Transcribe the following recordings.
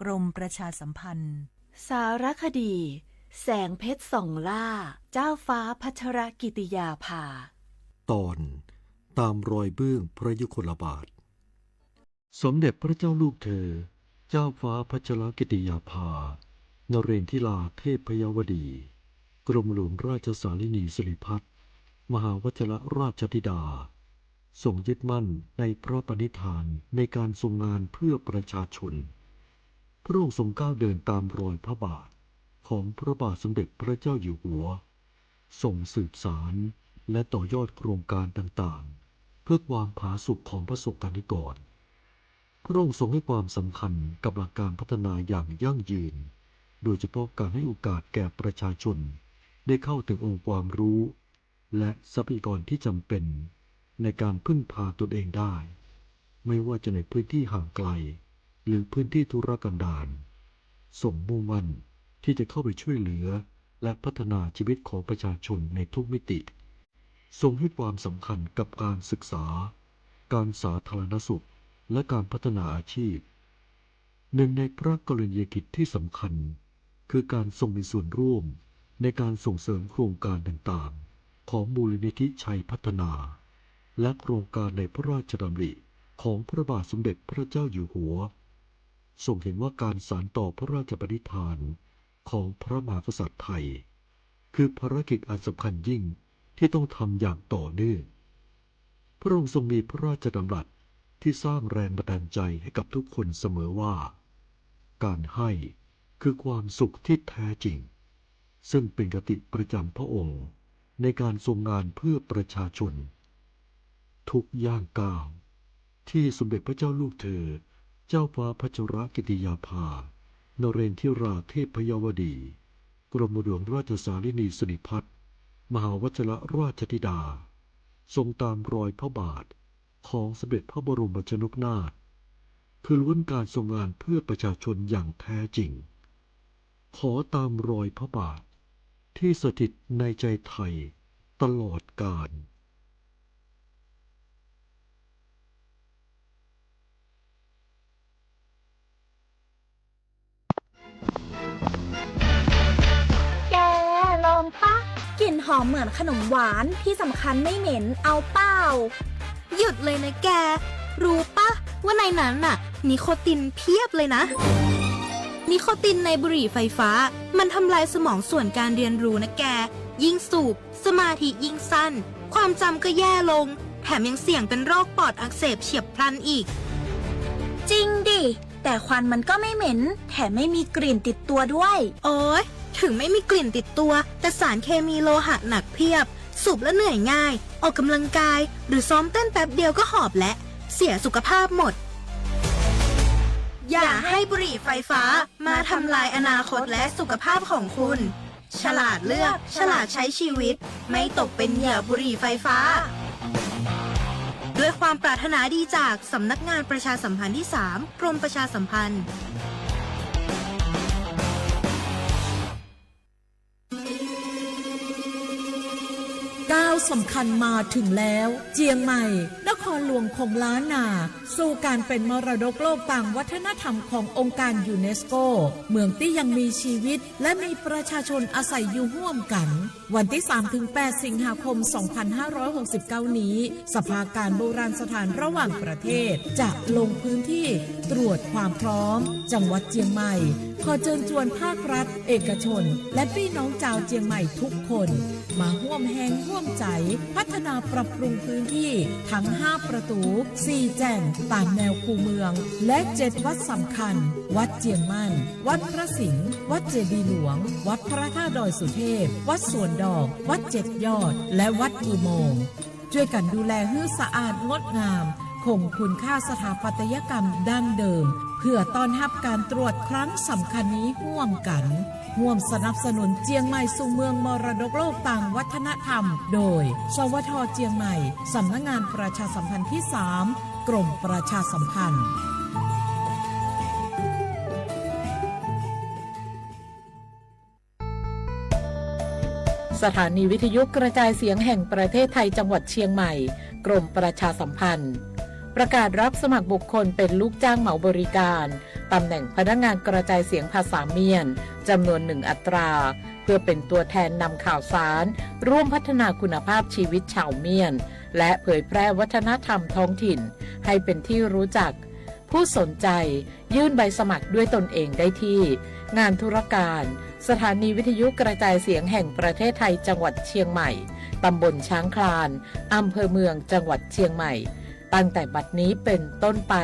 กรมประชาสัมพันธ์ สารคดี แสงเพชรส่องล่า เจ้าฟ้าพัชรกิติยาภา ตอน ตามรอยเบื้องพระยุคลบาท สมเด็จพระเจ้าลูกเธอ เจ้าฟ้าพัชรกิติยาภา นเรนทิราเทพยวดี กรมหลวงราชสารินีสิริพัฒน์ มหาวชิรราชธิดา ทรงยึดมั่นในพระปณิธานในการทรงงานเพื่อประชาชน พระองค์ทรงก้าวเดินตามรอยพระบาทของพระบาทสมเด็จพระเจ้าอยู่หัว ทรงสืบสานและต่อยอดโครงการต่างๆ เพื่อความผาสุกของพระสงฆ์นิกร พระองค์ทรงให้ความสำคัญกับหลักการพัฒนาอย่างยั่งยืน โดยเฉพาะการให้โอกาสแก่ประชาชนได้เข้าถึงองค์ความรู้ และทรัพยากรที่จำเป็นในการพึ่งพาตนเองได้ ไม่ว่าจะในพื้นที่ห่างไกล หรือพื้นที่ทุรกันดาร ทรงมุ่งมั่นที่จะเข้าไปช่วยเหลือและพัฒนาชีวิตของประชาชนในทุกมิติ ทรงให้ความสำคัญกับการศึกษา การสาธารณสุข และการพัฒนาอาชีพ หนึ่งในพระกรณียกิจที่สำคัญ คือการทรงมีส่วนร่วมในการส่งเสริมโครงการต่างๆ ของมูลนิธิชัยพัฒนา และโครงการในพระราชดำริของพระบาทสมเด็จพระเจ้าอยู่หัว ทรงเห็นว่าการสานต่อพระราชปณิธานของพระมหากษัตริย์ไทย คือภารกิจอันสำคัญยิ่งที่ต้องทำอย่างต่อเนื่อง พระองค์ทรงมีพระราชดำรัสที่สร้างแรงบันดาลใจให้กับทุกคนเสมอว่า การให้คือความสุขที่แท้จริง ซึ่งเป็นคติประจำพระองค์ในการทรงงานเพื่อประชาชน ทุกย่างก้าวที่สมเด็จพระเจ้าลูกเธอ เจ้าฟ้าพัชรกิติยาภา นเรนทิราเทพยวดี กรมหลวงราชสารินีสิริพัฒน์ มหาวชิรราชธิดา ทรงตามรอยพระบาทของสมเด็จพระบรมชนกนาถ คือล้วนการทรงงานเพื่อประชาชนอย่างแท้จริง ขอตามรอยพระบาทที่สถิตในใจไทยตลอดกาล แก ลองปะ กลิ่นหอมเหมือนขนมหวาน ที่สำคัญไม่เหม็น เอาเปล่า หยุดเลยนะแก รู้ปะว่าในนั้นน่ะ นิโคตินเพียบเลยนะ นิโคตินในบุหรี่ไฟฟ้า มันทำลายสมองส่วนการเรียนรู้นะแก ยิ่งสูบ สมาธิยิ่งสั้น ความจำก็แย่ลง แถมยังเสี่ยงเป็นโรคปอดอักเสบเฉียบพลันอีก จริงดิ แต่ควันมันก็ไม่เหม็น แถมไม่มีกลิ่นติดตัวด้วย โอ๊ย ถึงไม่มีกลิ่นติดตัว แต่สารเคมีโลหะหนักเพียบ สูบแล้วเหนื่อยง่าย ออกกำลังกาย หรือซ้อมเต้นแป๊บเดียวก็หอบแล้ว เสียสุขภาพหมด อย่าให้บุหรี่ไฟฟ้ามาทำลายอนาคตและสุขภาพของคุณ ฉลาดเลือก ฉลาดใช้ชีวิต ไม่ตกเป็นเหยื่อบุหรี่ไฟฟ้า ด้วยความปรารถนาดีจากสำนักงานประชาสัมพันธ์ที่สาม กรมประชาสัมพันธ์ ก้าวสำคัญมาถึงแล้ว เจียงใหม่ นครหลวงของล้านนา สู่การเป็นมรดกโลกตางวัฒนธรรมขององค์การยูเนสโก เมืองตี้ยังมีชีวิต และมีประชาชนอาศัยอยู่ฮ่วมกัน วันตี้สามถึงแปดสิงหาคมสองพันห้าร้อยหกสิบเก้านี้ สภาการโบราณสถานระหว่างประเทศ จะลงพื้นที่ตรวจความพร้อม จังหวัดเจียงใหม่ ขอเจิญจวนภาครัฐ เอกชน และปี้น้องจาวเจียงใหม่ทุกคน มาฮ่วมแฮงฮ่วมใจ๋ พัฒนาปรับปรุงพื้นที่ทั้งห้าประตู สี่แจ่ง ตามแนวคูเมือง และเจ็ดวัดสำคัญ วัดเจียงมั่น วัดพระสิงห์ วัดเจดีย์หลวง วัดพระธาตุดอยสุเทพ วัดสวนดอก วัดเจ็ดยอด และวัดอุโมงค์ ช่วยกันดูแลหื้อสะอาดงดงาม คงคุณค่าสถาปัตยกรรมดั้งเดิม เพื่อต้อนรับการตรวจครั้งสำคัญนี้ฮ่วมกัน ฮ่วมสนับสนุนเจียงใหม่สู่เมืองมรดกโลกตางวัฒนธรรม โดย สวท เจียงใหม่ สำนักงานประชาสัมพันธ์ที่สาม กรมประชาสัมพันธ์ สถานีวิทยุกระจายเสียงแห่งประเทศไทยจังหวัดเชียงใหม่ กรมประชาสัมพันธ์ ประกาศรับสมัครบุคคลเป็นลูกจ้างเหมาบริการ ตำแหน่งพนักงานกระจายเสียงภาษาเมียน จำนวนหนึ่งอัตรา เพื่อเป็นตัวแทนนำข่าวสาร ร่วมพัฒนาคุณภาพชีวิตชาวเมียน และเผยแพร่วัฒนธรรมท้องถิ่น ให้เป็นที่รู้จัก ผู้สนใจยื่นใบสมัครด้วยตนเองได้ที่ งานธุรการ สถานีวิทยุกระจายเสียงแห่งประเทศไทย จังหวัดเชียงใหม่ ตำบลช้างคลาน อำเภอเมือง จังหวัดเชียงใหม่ ตั้งแต่บัดนี้เป็นต้นไป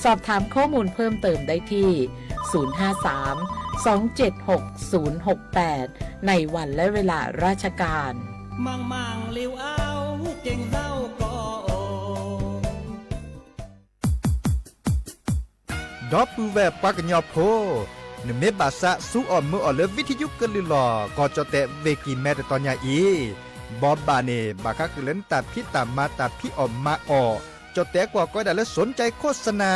สอบถามข้อมูลเพิ่มเติมได้ที่ ศูนย์ห้าสาม สองเจ็ดหก ศูนย์หกแปด ในวันและเวลาราชการ ဒီပုၢ်ဝဲၢ်ပှၤကညီဖိ, နမ့ၢ်ဘၣ်သးစူအီၣ်မုာ်အီၣ်လၢ ဝံထယုကလုာ်လီၤ ကီၢ်ကၠီၣ်တဲာ် ဝ့ၢ်ကံၢ်မဲ တတီၤညါအံၤ, ဘီဘၣ်န့ၣ် ဘၣ်ဃးဃုာ်လၢနတၢ်ဖံးတၢ်မၤ တၢ်ဖံးအီၣ်မၤအီၣ်, ကၠီၣ်တဲာ်ကွၢ်ကီဒၣ်လၢ สนใจโฆษณา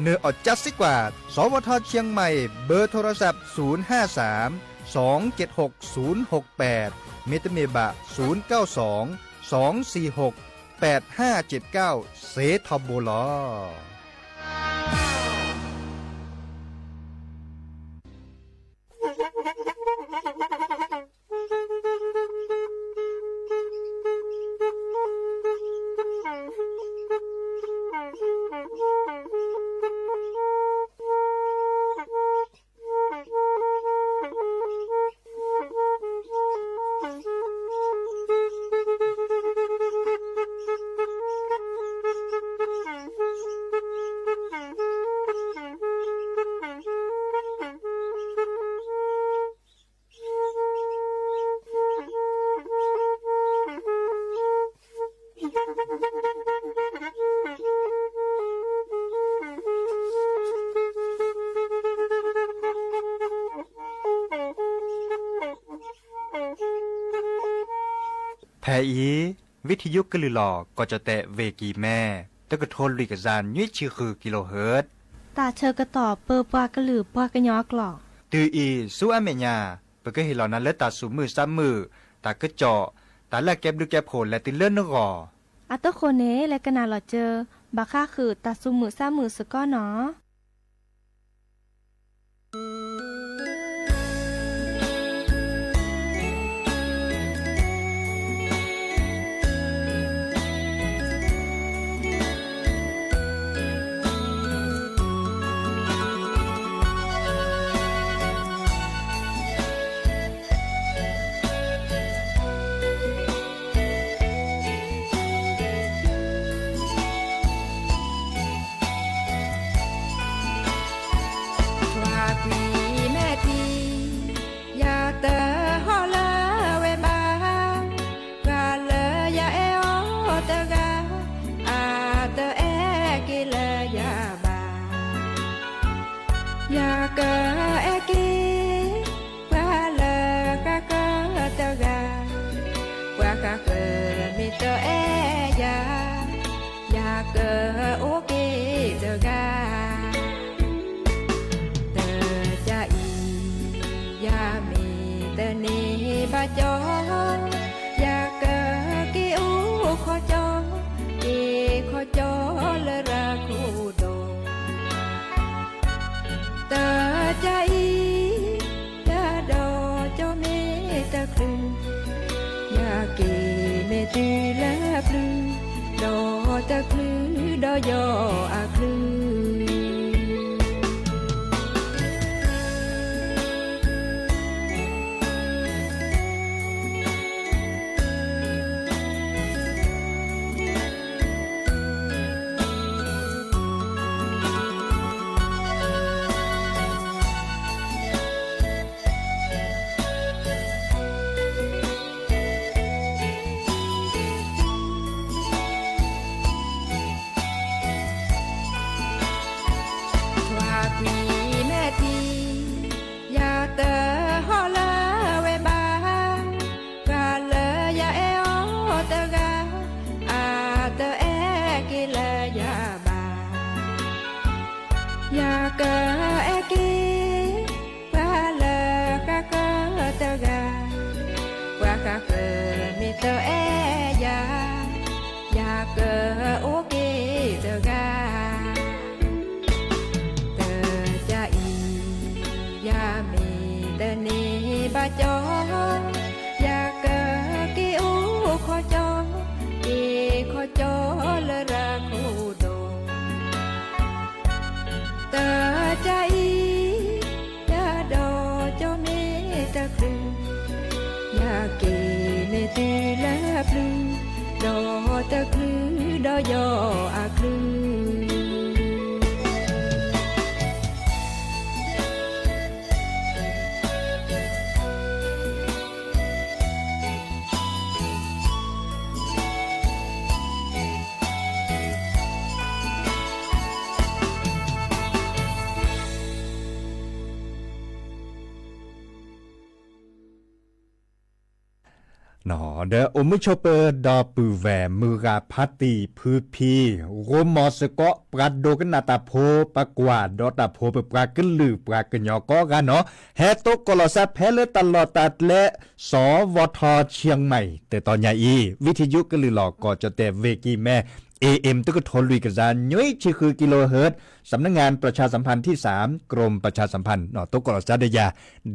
နၢၤအီၣ်ကၠါစ့ၢ်ကီး, สวท เชียงใหม่ เบอร์โทรศัพท์ ศูนย์ห้าสาม สองเจ็ดหก ศูนย์หกแปด မ့တမ့ၢ်ဘၣ် ศูนย์เก้าสอง สองสี่หก แปดห้าเจ็ดเก้า စ့ထီဘိလီၤ. ဖဲအံၤ ဝံထယုကလုာ်လီၤ ကီၢ်ကၠီၣ်တဲာ် ဝ့ၢ်ကံၢ်မဲ တကထိလွံၢ်ကယၤနွံဆံဃု kilohertz တၢ်ဆၢကတီၢ်ပၢပှၤကလုာ်ပှၤကညီအကျိာ်, တုၤအံၤဆူအမဲာ်ညါ ပကဟ့ၣ်လီၤနၤလၢတၢ်သူၣ်မုာ်သးမုာ်, တၢ်ကစီၣ်, တၢ်လၢအကဲဘျုးကဲဖှိၣ်လဲၤတုၤလၢနဂီၢ်. အဃိန့ၣ် လဲၤကနၣ်လီၤစၢၤ ဘၣ်ဃးဃုာ်တၢ်သူၣ်မုာ်သးမုာ်စ့ၢ်ကီးနီၤ. ပှၤကွံာ်မဲာ်ထံ ယတဟီၣ်လၢဝဲဘၣ်, ပှၤလၢယအဲၣ်အီၤတဂၤ အတအဲၣ်က့ၤလၢယၤဘၣ်. ယကအဲၣ်က့ၤ ပှၤလၢဃၣ်ဃၢၤတဂၤ, ပှၤဃၣ်ဃၢၤမ့ၢ်တအဲၣ်ယၤ, ယကအိၣ်က့ၤတဂၤ. တကးအံၤ ယမ့ၢ်တန့ၢ်ဘၣ်ကၠီ, ယကက့ၤအိၣ်ခီကၠီ, က့ၤခီကၠီလၢရၤခိၣ်ဒီး တကးအံၤ ယဒီးကၠီမ့ၢ်တချုး, ယက့ၤမ့ၢ်တုၤလၢပျုၤ, ဒီးတချုးဒီးယီၤအချုး. ကၠီ, ယကက့ၤအိၣ်ခီကၠီ, က့ၤခီကၠီလၢရၢခိၣ်ဒိၣ်, တၢ်တၢ်အံၤ ယဒီးကၠီမ့ၢ်တချုး, ယက့ၤန့ၢ်သုလၢအပျုၤ, ဒီးတချုးဒီးယီၤအချုး. ဒီးအိၣ်မုာ်ဆိးပၢၤဒီပုၢ်ဝဲၢ် မုၢ်ဂၤဖါတံၢ်ဖုဖံ, ဂိၢ်မီၤစ့ၢ်ကီး ပှၤဒိကနၣ်တၢ်ဖိ ပှၤကွၢ်ဒီးတၢ်ဖိ ပပှၤကလုာ်ပှၤကညီကိးဂၤနီၤ, ဟဲတိကိးလီၤသးဖဲလၢတၢ်လီၢ်တၢ်ကျဲ စီၤဝီၤထီၣ်ဆံၣ်မဲၣ် တတီၤညါအံၤ, ဝံထံယုကလုၢ်လီၤကီၢ်ကၠီၣ်တဲၣ် ဝ့ၢ်ကံၢ်မဲ A M တကထိလွံၢ်ကယၤနွံဆံဃု kilohertz, สำนักงานประชาสัมพันธ์ที่สาม กรมประชาสัมพันธ์ တိကိးလီၤသးဒီးယၤ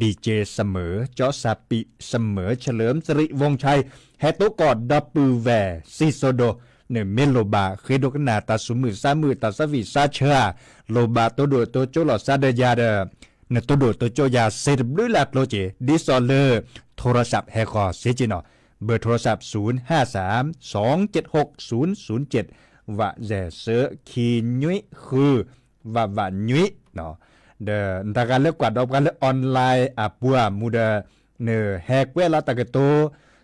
DJ เสมอ ကၠီစၢ်ပံး เสมอ เฉลิมสิริวงศ์ชัย ဟဲတိကိးဒီပုၢ်ဝဲၢ်စံၣ်စိၤဒိၣ်, နမ့ၢ်လိၣ်ဘၣ်ဃ့ဒိကနၣ်တၢ်သူၣ်မုာ်သးမုာ် တၢ်သၣ်ဝံၣ်သးဆၢဧါ, လိၣ်ဘၣ်တိၢ်ဒိၣ်တိၢ်ကၠိလီၤသးဒီးယၤဒီး နတိၢ်ဒိၣ်တိၢ်ကၠိယၤစ့တဘျုးလၢ်ကျိၤက့ၤ, ဒ်သိးလၢ โทรศัพท์ ဟဲဃီၤစ့က့ၤနီၤ, เบอร์โทรศัพท์ ศูนย์ห้าสาม สองเจ็ดหก ศูนย์ศูนย์เจ็ด ဝးစဲးစၢ ခံနွံဃု ဝးဝးနွံ, ဒီးနတဂၤလၢကွၢ်ဒီးပှၤလၢ online အပူၤအမူဒီး နဟဲကွဲးလီၤတၢ်ကတိၤ,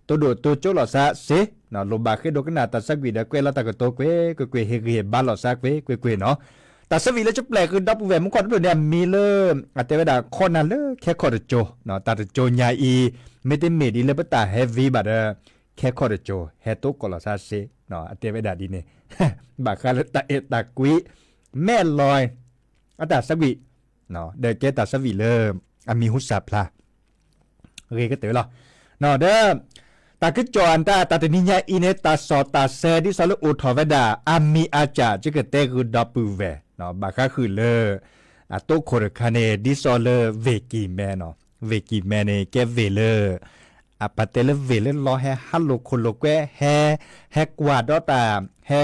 တိၢ်ဒိၣ်တိၢ်ကၠိလီၤသးစ့, လိၣ်ဘၣ်ဃ့ဒိကနၣ်တၢ်သၣ်ဝံၣ်ဒီးကွဲးလီၤတၢ်ကတိၤကွ့ၢ်ကွ့ၢ်ကွ့ၢ် ဟ့ၣ်ဂံၢ်ဟ့ၣ်ဘါလီၤသးကွ့ၢ်ကွ့ၢ်ကွ့ၢ်နီၤ, တၢ်သၣ်ဝံၣ်လၢကပျဲၢ်ဃုာ်ဒီပုၢ်ဝဲၢ်မူခိၣ်တဖျၢၣ်န့ၣ် အမံၤလၢ အတဲဝဲဒၣ်ခီနၤလၢခဲခီၣ်တကၠိ, တၢ်တကၠိညါအံၤ မ့တမ့ၢ်ဒ်လၢပတၢ်ဟဲဝံၤဘၣ်ဒီး ခဲခီၣ်တကၠိ ဟဲတိကိးလီၤသးစ့, အတဲဝဲဒၣ်ဒ်န့ၣ်, ဘၣ်ဃးလၢတၢ်အဲၣ်တၢ်ကွံ မဲၢ်လီၤ အတၢ်သၣ်ဝံၣ်, ဒီးကဲတၢ်သၣ်ဝံၣ်လၢ အမံၤဟူစၢ်ဖျါ ဂ့ၤကတၢၢ်လီၤ. ဒီး တၢ်ကစီၣ်အတၢ် တၢ်တနံၤညါအံၤန့ၣ် တၢ်စီၣ်တၢ်ဆဲ ဒ်သိးလၢအိၣ်ထီၣ်ဝဲဒၣ် အမံၤအစၢ် ကကတဲဃုာ်ဒီပုၢ်ဝဲၢ် ဘၣ်ဃးဃုာ်လၢ အတိခိၣ်တခါန့ၣ် ဒ်သိးလၢ ဝ့ၢ်ကံၢ်မဲနီၤ, ဝ့ၢ်ကံၢ်မဲန့ၣ် ကဲဝ့ၢ်လၢ အပာ်တဲလၢဝ့ၢ်လၢလီၤဟဲဟးလိာ်ခိၣ်လိာ်ကွဲ ဟဲ ဟဲကွၢ်ဒီးတၢ် ဟဲ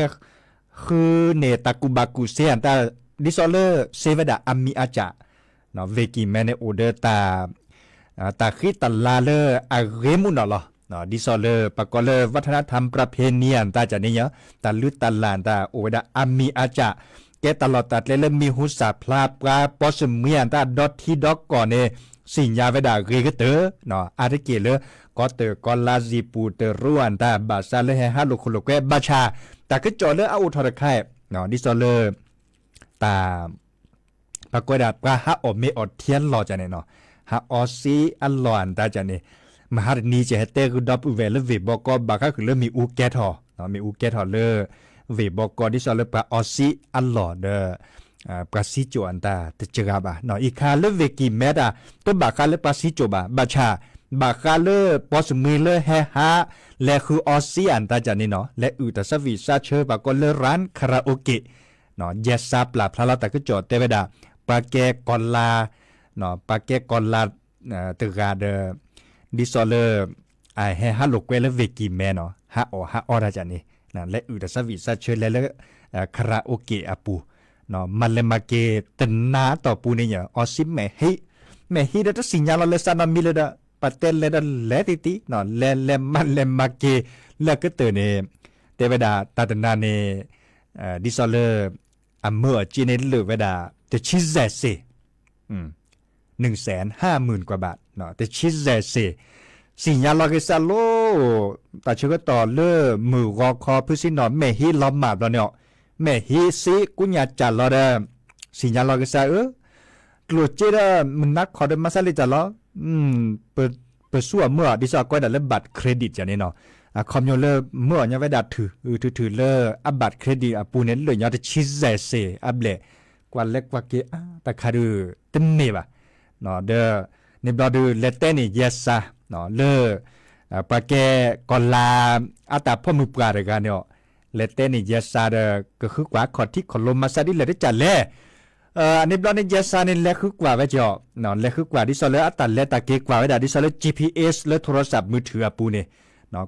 ဃုန့ၢ်တၢ်ကူၣ်ဘၣ်ကူၣ်သ့အတၢ် ဒ်သိးလၢစ့ဝဲဒၣ်အမံၤအစၢ်, ဝ့ၢ်ကံၢ်မဲန့ၣ်အိၣ်ဒီးတၢ် တၢ်ဃံတၢ်လၤလၢအဂ့ၤမူနီၢ်လီၤ. ဒ်သိးလၢပှၤကိးလၢ วัฒนธรรมประเพณี အတၢ်ကန့ၣ်ညါ တၢ်လုၢ်တၢ်လၢ်အတၢ်အိၣ်ဝဲဒၣ်အမံၤအစၢ်, ကဲတၢ်လီၢ်တၢ်ကျဲလၢမံၤဟူစၢ်ဖျါ ပှၤပိာ်စမံၤအတၢ်ဒီထံဒီကီၢ်န့ၣ် သ့ၣ်ညါဝဲဒၣ်ဂ့ၤကတၢၢ်, အါတက့ၢ်လၢ ကီၢ်တၢၢ်ကီၢ်လါ စံာ်ပူၤတရူးအတၢ် ဘၣ်ဆၣ်လၢဟဲဟးလိာ်ခိၣ်လိာ်ကွဲ ဘၣ်ဆၣ် တၢ်ကစီၣ်လၢအအိၣ်ထီၣ်တခါအံၤ ဒ်သိးလၢ တၢ် ပှၤကိးဝဲဒၣ် ပှၤဟးအီၣ်မ့ၤအီထံအလီၢ်ကန့ၣ်နီၤ, ဟးအီစ့အလီၢ်အတၢ်ကန့ၣ်, မဟါတနံၤကဟဲတဲဃုာ်ဒီပုၢ်ဝဲၢ်လၢဝ့ၢ်ဘီကီ ဘၣ်ဃးဃုာ်လၢမ့ၣ်အူကဲထီၣ်, မ့ၣ်အူကဲထီၣ်လၢ ဝ့ၢ်ဘီကီ ဒ်သိးလၢပှၤအီစ့အလီၢ်ဒီး ပှၤစံကၠိၣ်အတၢ်တစှၤဘၣ်. အံၤခါလၢဝ့ၢ်ကံၢ်မဲတၢ် တဘၣ်ဃးလၢပှၤစံကၠိၣ်ဘၣ်, ဘၣ်ဆၣ် ဘၣ်ဃးလၢပိာ်စမံၤလၢဟဲဟး လဲၤဃုအီစ့အတၢ်ကန့ၣ်နီၤ, လဲၤအုၣ်တၢ်သၣ်ဝံၣ်သၣ်ဆၢ ပှၤကိးလၢ ร้านคาราโอเกะ ယဲစါပျၢ်ဖျါလီၤတၢ်ကစီၣ်တဲဝဲဒၣ် ပှၤကဲကီၢ်လါ, ပှၤကဲကီၢ်လါ တဂၤဒီး ဒ်သိးလၢ အဟဲဟးလိာ်ကွဲလၢဝ့ၢ်ကံၢ်မဲနီၤ, ဟးအီၣ်ဟးအီတၢ်ကန့ၣ်, လဲၤအုၣ်တၢ်သၣ်ဝံၣ်သၣ်ဆၢလဲၤလၢ karaoke အပူၤ, မၤလဲၤမၤက့ၤတနါအတီၢ်ပူၤန့ၣ် အီစ့မဲာ်ဟံး, မဲာ်ဟံးဒီးတသ့ၣ်ညါလီၤလၢစးနီတမံၤလၢၤဒီး ပတဲလဲၤဒီးလဲၤတံၢ်တံၢ်, လဲၤလဲၤမၤလဲၤမၤက့ၤ လၢကတၢၢ်န့ၣ် တဲဝဲဒၣ်တၢ်တနါန့ၣ် ဒ်သိးလၢ အမၢအီၣ်က့န့ၣ်လၢာ်ဝဲဒၣ် တဆံယဲၢ်စ့ၣ်, နုၣ်စဲၣ်ဟးမုၢ်ကွၢ်ဘၣ်, တဆံယဲၢ်စ့ၣ်, သ့ၣ်ညါလီၤက့ၤစးလိၤ တၢ်ဆၢကတီၢ်လၢမုၢ်ဂီၤခီဖုစံနီၤ မဲာ်ဟံးလီၤမၢ်ဘျီန့ၣ်အီၤ, မဲာ်ဟံးစ့ကူညါကၢ်လီၤဒီး သ့ၣ်ညါလီၤက့ၤစးဧၢ ကျိၣ်စ့ဒီးမုၢ်နၤခီဒီးမၤစၢ်လံတၢ်လီၤ, ပစူၢ်အီၣ်မၢအီၣ် ဒ်သိးအကိးဝဲဒၣ်လၢ บัตรเครดิต ကန့ၣ်နီၤ, အခီပညီလၢမၢအီၣ်ညီဝဲဒၣ်ထုၣ် ထုၣ်ထုၣ်လၢအ บัตรเครดิต အပူၤန့ၣ် လၢာ်ညီတဆံယဲၢ်စ့ၣ်အဘျဲၣ်, ကွၢ်လဲၤကွၢ်က့ၤအါတခါဒုး တန့ၢ်ဘၣ်, ဒီး န့ၣ်ဘျီဒုး လဲၤတဲန့ၢ်ယဲစါ လၢ ပှၤကဲကီၢ်လါ အတၢ်ဖီၣ်မုၢ်ပှၢ်တဂၤန့ၣ်အီၤ, လဲၤတဲန့ၢ်ယဲစါဒီး ကဃုကွၢ်ခီၣ်ထံးခီၣ်လိၤမၤစၢ်ဒ်လဲၣ်တကၢ်လဲၣ်, အန့ၣ်ဘျီန့ၣ် ယဲစါန့ၣ် လဲၤဃုကွၢ်ဝဲကီး, လဲၤဃုကွၢ်ဒ်သိးလၢအတၢ်လဲၤတၢ်က့ၤကွၢ်ဝဲဒၣ် ဒ်သိးလၢ GPS လၢ โทรศัพท์มือถือ အပူၤန့ၣ်,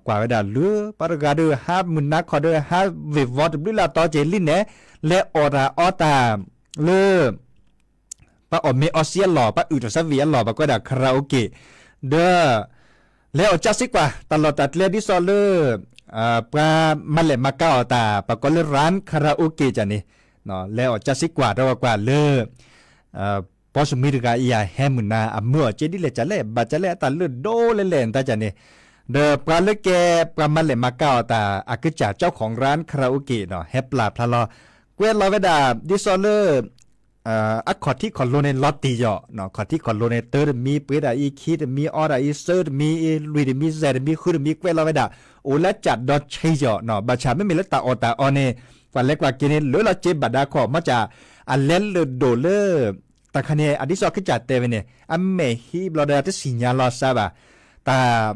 ကွၢ်ဝဲဒၣ်လၢ ပှၤတဂၤဒီးဟးမုၢ်နၤခီဒီး ဟးဝ့ၤဝီၤတဘျုးလၢ်တီက့ၤလံန့ၣ်, လဲၤအီၣ်တၢ်အီတၢ်လၢ ပှၤအီၣ်မ့ၤအီစံအလီၢ်, ပှၤအုၣ်တၢ်သးဝံၣ်အလီၢ်, ပှၤကိးဝဲဒၣ် karaoke, ဒီး လဲၤအီၣ်ကၢစ့ကွၢ် တၢ်လီၢ်တၢ်ကျဲဒ်သိးလၢ ပှၤမၤလဲၢ်မၤကၤအီၣ်တၢ် ပှၤကိးလၢ ร้านคาราโอเกะ ကန့ၣ်, လဲၤအီၣ်ကၢစ့ကွၢ်ဒီးကွၢ်လၢ ပှၤစမံတဂၤအံၤ ဟဲမုၢ်နၤ အမၢအီၣ်က့ဒ်လဲၣ်ကလဲၣ် ဘၣ်ကလဲၣ် အတၢ်လၢဒိၣ်လဲၣ်လဲၣ် နတၢ်ကန့ၣ်, ဒီးပှၤလၢကဲ ပှၤမၤလဲၢ်မၤကၤအီၣ်တၢ် အကစၢ် เจ้าของร้านคาราโอเกะ နီၤ ဟဲပျၢ်ဖျါလီၤ, ကွဲးလီၤဝဲဒၣ် ဒ်သိးလၢ အခီၣ်ထံးခီၣ်လိၤန့ၣ် လီၤတံၢ်ယီၤ, ခီၣ်ထံးခီၣ်လိၤန့ၣ် တၢတမံၤ ပှ့ၤတၢ်အံၤ ခံတမံၤ အီတၢ်အံၤ သၢတမံၤ လွံၢ်တမံၤ ယဲၢ်တမံၤ ဃုတမံၤ ကွဲးလီၤဝဲဒၣ်, အိၣ်လၢကၢ်ဒီဆံယီၤ, ဘၣ်ဆၣ်မ့မ့ၢ်လၢတၢ်အီၣ်တၢ်အီန့ၣ် ပှၤလဲၤကွၢ်က့ၤန့ၣ် လၢလီၤက့ၤဘၣ်ဒါခီၣ် မ့ၢ်ကၢ် အလဲၤလၢာ်ဒိၣ်လၢ တၢ်ခါန့ၣ် အဒ်သိးကစၢ်တဲဝဲန့ၣ် အမဲာ်ဟံးဘျီဒီးတသ့ၣ်ညါလီၤစၢ်ဘၣ်, တၢ်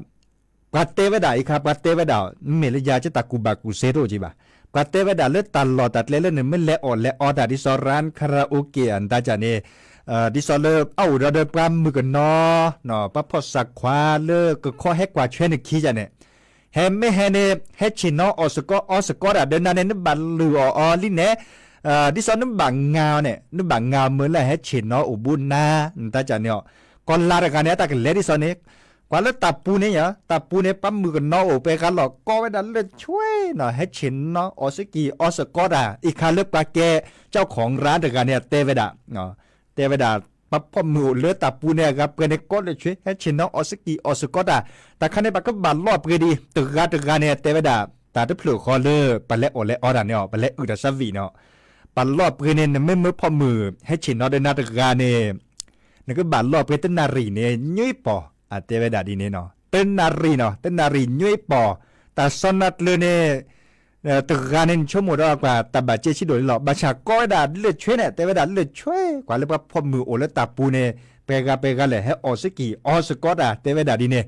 ပှၤတဲဝဲဒၣ်အံၤခါ ပှၤတဲဝဲဒၣ် မ့မ့ၢ်လၢယၤက့တၢ်ကူၣ်ဘၣ်ကူၣ်စ့တအိၣ်က့ဘၣ်, ပှၤတဲဝဲဒၣ်လၢတၢ်လီၢ်တၢ်ကျဲလၢနမ့ၢ်လဲၤအီၣ်လဲၤအီတၢ် ဒ်သိး ร้านคาราโอเกะ အတၢ်ကန့ၣ်, ဒ်သိးလၢအအိၣ်ဒီးပှၤမုၣ်ကနီၤ ပှၤဖီၣ်စၢ်ခွါလၢကခီဟဲကွၢ်ဆွဲနခံကန့ၣ်, ဟဲမ့ၢ်ဟဲန့ၣ် ဟဲဆ့ၣ်နီၤအီၣ်စ့ၢ်ကီးအီစ့ၢ်ကီးတၢ် ဒီးနၤန့ၣ် နဘၣ်လုၢ်အီၣ်အီၤလံန့ၣ်, ဒ်သိးနဘၣ်ငါအီၤန့ၣ် နဘၣ်ငါအီၤမၢလၢဟဲဆ့ၣ်နီၤအိၣ်ဘူးနၤ နတၢ်ကန့ၣ်အီၤ, ကီၤလၤတဂၤန့ၣ် အတၢ်ကလဲၤဒ်သိးန့ၣ် ကွၢ်လၢတၢ်ပူၤန့ၣ်ယၤ တၢ်ပူၤန့ၣ် ပှၤမုၣ်ကနီၤအိၣ် ပှၤဂၤလီၤကီဝဲဒၣ်လၢဆွဲနီၤ ဟဲဆ့ၣ်နီၤအီၣ်စ့ၢ်ကီးအီစ့ၢ်ကီးတၢ် အံၤခါလၢပှၤကဲ เจ้าของร้าน တဂၤန့ၣ် တဲဝဲဒၣ်, တဲဝဲဒၣ် ပှၤဖီၣ်မုၢ်အိၣ်လၢတၢ်ပူၤန့ၣ် အဂၤပှဲၤန့ၣ် ကီလၢဆွဲ ဟဲဆ့ၣ်နီၤအီၣ်စ့ၢ်ကီးအီစ့ၢ်ကီးတၢ်, တၢ်ခါန့ၣ် ပှၤကဘၣ်လီၢ်ပှ့ၤဒံး တဂၤတဂၤန့ၣ် တဲဝဲဒၣ် တၢ်တဖျၢၣ်ဃီလၢ ပှၤလဲၤအီၣ်လဲၤအီတၢ်န့ၣ်အီၤ ပှၤလဲၤအုၣ်တၢ်သးဝံၣ်န့ၣ် ပှၤလီၢ်ပှ့ၤန့ၣ် နမ့မ့ၢ်ဖီၣ်မုၢ် ဟဲဆ့ၣ်နီၤဒီးနၤတဂၤန့ၣ် နကဘၣ်လီၢ်ပှ့ၤတနၣ်ရံၣ်န့ၣ် ညွံပီၢ် အတဲဝဲဒၣ်ဒ်န့ၣ်နီၤ တနၣ်ရံၣ်နီၤ တနၣ်ရံၣ်ညွံပီၢ်, တၢ်စီနၤကျၢၤန့ၣ် တဂၤန့ၣ် နဆိကမိၣ်ဒီးကွၢ် တၢ်ဘၣ်ကဲဆံးဒိၣ်န့ၣ်လီၤ. ဘၣ်ဆၣ်ကီဝဲဒၣ်လၢဆွဲန့ၣ် တဲဝဲဒၣ်လၢဆွဲ ကွၢ်လၢပှၤဖီၣ်မုၢ်အိၣ်လၢတၢ်ပူၤန့ၣ် ပှဲၤဂၤပှဲၤဂၤလဲၣ် ဟဲအီၣ်စ့ၢ်ကီးအီစ့ၢ်ကီးတၢ် တဲဝဲဒၣ်ဒ်န့ၣ်,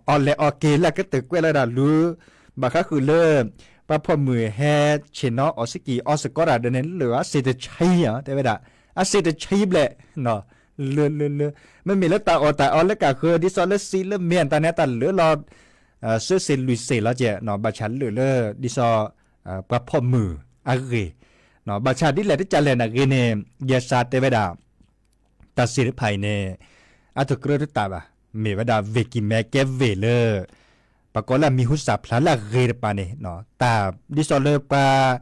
အီၣ်လဲၣ်အီၣ်က့ၤလၢကတၢၢ်ကွဲးလီၤဝဲဒၣ်လူၤ ဘၣ်ဃးဃုာ်လၢ ပှၤဖီၣ်မုၢ်ဟဲဆ့ၣ်နီၤအီၣ်စ့ၢ်ကီးအီစ့ၢ်ကီးတၢ်ဒီးန့ၣ် လၢအစ့တဆံယၤ တဲဝဲဒၣ် အစ့တဆံဘျဲၣ် လၢ လၢ လၢ မ့မ့ၢ်လၢတၢ်အီၣ်တၢ်အီလၢကၢ်ဃၢၤ ဒ်သိးလၢစံးလၢမ့ၢ်အတၢ်န့ၣ် တၢ်လၢလီၤ သၢစ့ၣ်လွံၢ်စ့ၣ်လီၤကဲး ဘၣ်ဆၣ်လၢလၢ ဒ်သိး ပှၤဖီၣ်မုၢ်အဂ့ၢ်, ဘၣ်ဆၣ်ဒ်လဲၣ်တကးလဲၣ်နဂ့ၤန့ၣ် ယဲစါတဲဝဲဒၣ် တၢ်စ့ၣ်တဖၣ်အံၤန့ၣ် အတကြၢးတတၢ်ဘၣ်, မ့ၢ်ဝဲဒၣ် ဝ့ၢ်ကံၢ်မဲကဲဝ့ၢ်လၢ ပှၤကိးလၢအမံၤဟူစၣ်ဖျါလၢအဂ့ၤတပၤန့ၣ် တၢ်ဒ်သိးလၢပှၤ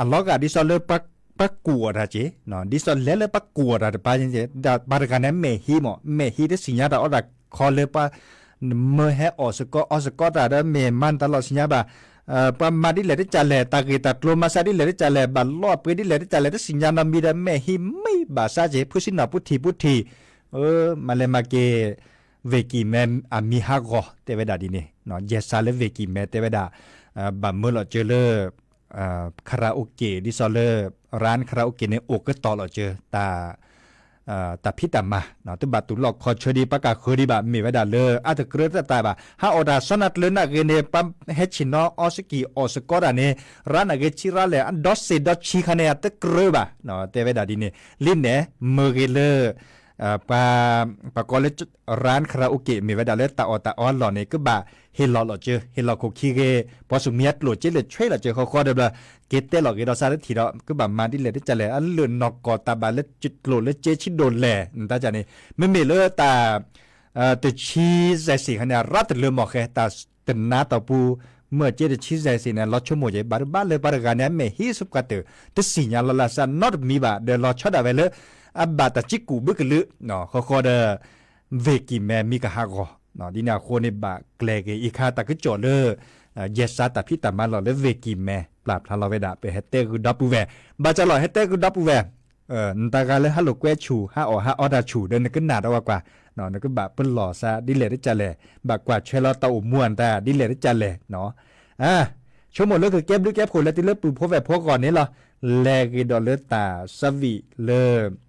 အလီၤဂာ်ဒ်သိးလၢ ပှၤကူၣ်အီၣ်တၢ်က့ၢ်, ဒ်သိးလဲၤလၢပှၤကူၣ်အီၣ်တၢ်တပၤန့ၣ် ပှၤတဂၤန့ၣ် မဲာ်ဟံးမး မဲာ်ဟံးတသ့ၣ်ညါတၢ်အီၣ်တၢ်ခီလၢပှၤ မၢဟဲအီၣ်စ့ၢ်ကီးအီစ့ၢ်ကီးတၢ်ဒီးမဲာ်မၤတၢ်လီၢ်သ့ၣ်ညါဘၣ်, ပှၤမၤဒ်လဲၣ်တကးလဲၣ် တၢ်ဂ့ၢ်တၢ်ကျိၤမၤစၢ်ဒ်လဲၣ်တကးလဲၣ် ဘၣ်လီၢ်ပှ့ၤဒ်လဲၣ်တကးလဲၣ် တသ့ၣ်ညါနီတမံၤဒီး မဲာ်ဟံးမံဘၣ်ဆါက့ၢ် ဖုစံနီၣ်ပူထံၣ်ပူထံၣ် မၤလဲၤမၤက့ၤ ဝ့ၢ်ကံၢ်မဲအမံၤဟးဂီၤ တဲဝဲဒၣ်ဒ်န့ၣ်, ယဲစါလၢဝ့ၢ်ကံၢ်မဲတဲဝဲဒၣ် ဘၣ်မၢလီၤကၢၤလၢ karaoke ဒ်သိးလၢ ร้าน karaoke န့ၣ် အိၣ်ကတီၤလီၤကၢၤ တၢ်ဖံးတၢ်မၤ တဘၣ်တူၢ်လိာ်ခီၣ်ဆၢဒံး ပှၤကၢ်ဃၢၤဒံးဘၣ် မ့ၢ်ဝဲဒၣ်လၢအတကြၢးတတၢ်ဘၣ် ဟးအီၣ်တၢ်စီနၤကျၢၤနဂ့ၤန့ၣ် ပှၤဟဲဆ့ၣ်နီၤအီစ့ၢ်ကီးအီစ့ၢ်ကီးတၢ်န့ၣ် ရါနဂ့ၤဆံရါလဲၣ် ဒီးစ့ၣ်ဒီးဆံခါန့ၣ် အတကြၢးဘၣ် တဲဝဲဒၣ်ဒ်န့ၣ် လံန့ၣ် မၢဂ့ၤလၢ ပှၤ ပှၤကိးလၢ ร้าน karaoke မ့ၢ်ဝဲဒၣ်လၢတၢ်အီၣ်တၢ်အီအလီၢ်န့ၣ် ကဘၣ်ဟ့ၣ်လီၤလီၤကၢၤ ဟ့ၣ်လီၤခိၣ်ခံဂ့ၤ ပှၤစူၢ်မံအကျိၣ်စ့လၢဆွဲလီၤကၢၤဃီဃီဒီးဘျီ က့ၤတဲလီၤဂ့ၤဒီးစးတထံၣ်ဒီး ကဘၣ်မၤဒ်လဲၣ်တကးလဲၣ် အလၢာ်နီၢ်ကီၢ်တၢ်ဘၣ်လၢကျိၣ်လၢစ့ဆံးဒိၣ်လဲၣ် နတၢ်ကန့ၣ် မ့မ့ၢ်လၢတၢ် တဆံစဲးစ့ၣ်ခါန့ၣ် ရါတလၢမီၢ်ဃဲ တၢ်တနါတီၢ်ပူၤ မၢစ့တဆံစဲးစ့ၣ်န့ၣ် လီၤဆိကမိၣ်က့ၤ ဘၣ်တဘၣ်လၢပှၤတဂၤန့ၣ် အမဲာ်ဟံးဆူပှၤတၢၢ် တသ့ၣ်ညါလီၤလၢ်စးနီတမံၤဘၣ် ဒီးလီၤဆီဒၣ်ဝဲလၢ အဘၣ်တၢ်ကံးကူၣ်ဘုကလုာ် ဃီဃီဒီး ဝ့ၢ်ကံၢ်မဲမံကဟးဂီၤ ဒ်န့ၣ်အဃိန့ၣ် ဘၣ်ကျဲၤက့ၤအံၤခါတၢ်ကစီၣ်လၢ ယဲစါတၢ်ဖံးတၢ်မၤလီၢ်လၢဝ့ၢ်ကံၢ်မဲ ပျၢ်ဖျါလီၤဝဲဒၣ် ပဟဲတဲဂုာ်ဒီပုၢ်ဝဲၢ် ဘၣ်ဆၣ်လီၤ ဟဲတဲဂုာ်ဒီပုၢ်ဝဲၢ် နတၢ်ဂၤလၢဟးလိာ်ကွဲဆူၣ် ဟးအီၣ်ဟးအီတၢ်ဆူၣ် ဒီးနကနၣ်ဒီးဝဲကွၢ် နကဘၣ်ပလီၢ်စးဒ်လဲၣ်တကးလဲၣ် ဘၣ်ကွၢ်ဆွဲလီၤတၢ်အိၣ်မူအတၢ်ဒ်လဲၣ်တကးလဲၣ် ဆိကမိၣ်လၢကကဲဘျုးကဲဖှိၣ်လၢတုၤလၢပုၢ်ဖိဝဲၢ်ဖိအဂီၢ်န့ၣ်လီၤ. လဲၤဂ့ၤဒီးလၢတၢ်သးဝံၣ်လၢ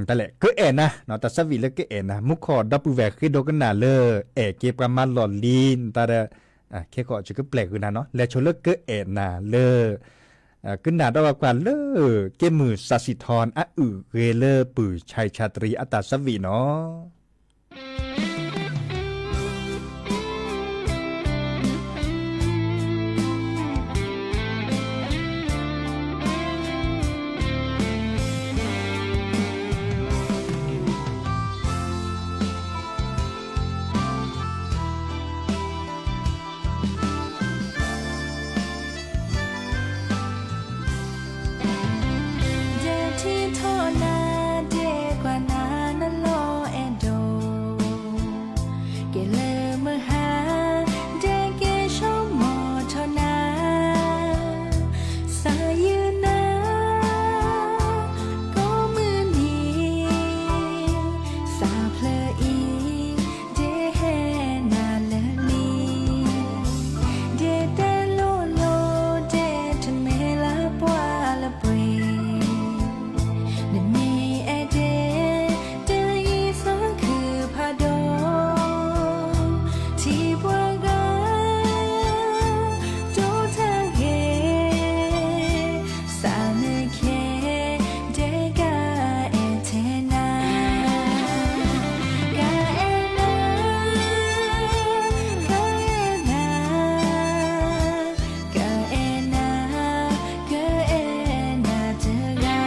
တၢ်လဲၣ် ကအဲၣ်နၤ တၢ်သးဝံၣ်လၢကအဲၣ်နၤ မူခိၣ်ဒီပုၢ်ဝဲၢ်ဃ့ဒိကနၣ်လၢ အဲၣ်က့ၤပှၤမၤလီၢ်လံၤတၢ်ဒီး ခဲကီၣ်ကကပျဲၢ်ဂုာ်နၤနီၤ လဲၤဆိလၢကအဲၣ်နၤလၢ ကနၣ်ဒီးကွၢ်လၢ က့မုၢ်စးစံးထီၣ်အုၣ်ဂ့ၤလၢပုၢ်ဆါဆါတရံးအတၢ်ဆၢဝံၣ်နီၤ. ဒဲးထံထီၣ်နၤ ဒဲးကွၢ်နၤနလီၢ်အဲၣ်ဒိး, ကဲလၢမုၢ်ဟါ ဒဲးကဲဆိကမိၣ်ထီၣ်နၤ, စးယုၤနၤ ကိးမုၢ်နံၤ စးဖျၢၣ်အံၤ ဒဲးဟဲနၤလၢလံ, ဒဲးတဲလိၤလိၤ ဒဲးတမ့ၢ်လၢပှၤလၢပှဲၤ, နမ့ၢ်အဲၣ်ဒဲး တယံာ်သီခုဖးဒိၣ်, ထံပှၤဂၤ ဒိးတၢ်ဂ့ၤ, စးနခဲ ဒဲးကအဲၣ်ထဲနၤ, ကအဲၣ်နၤ, ကအဲၣ်နၤ, ကအဲၣ်နၤ, ကအဲၣ်နၤတဂၤ,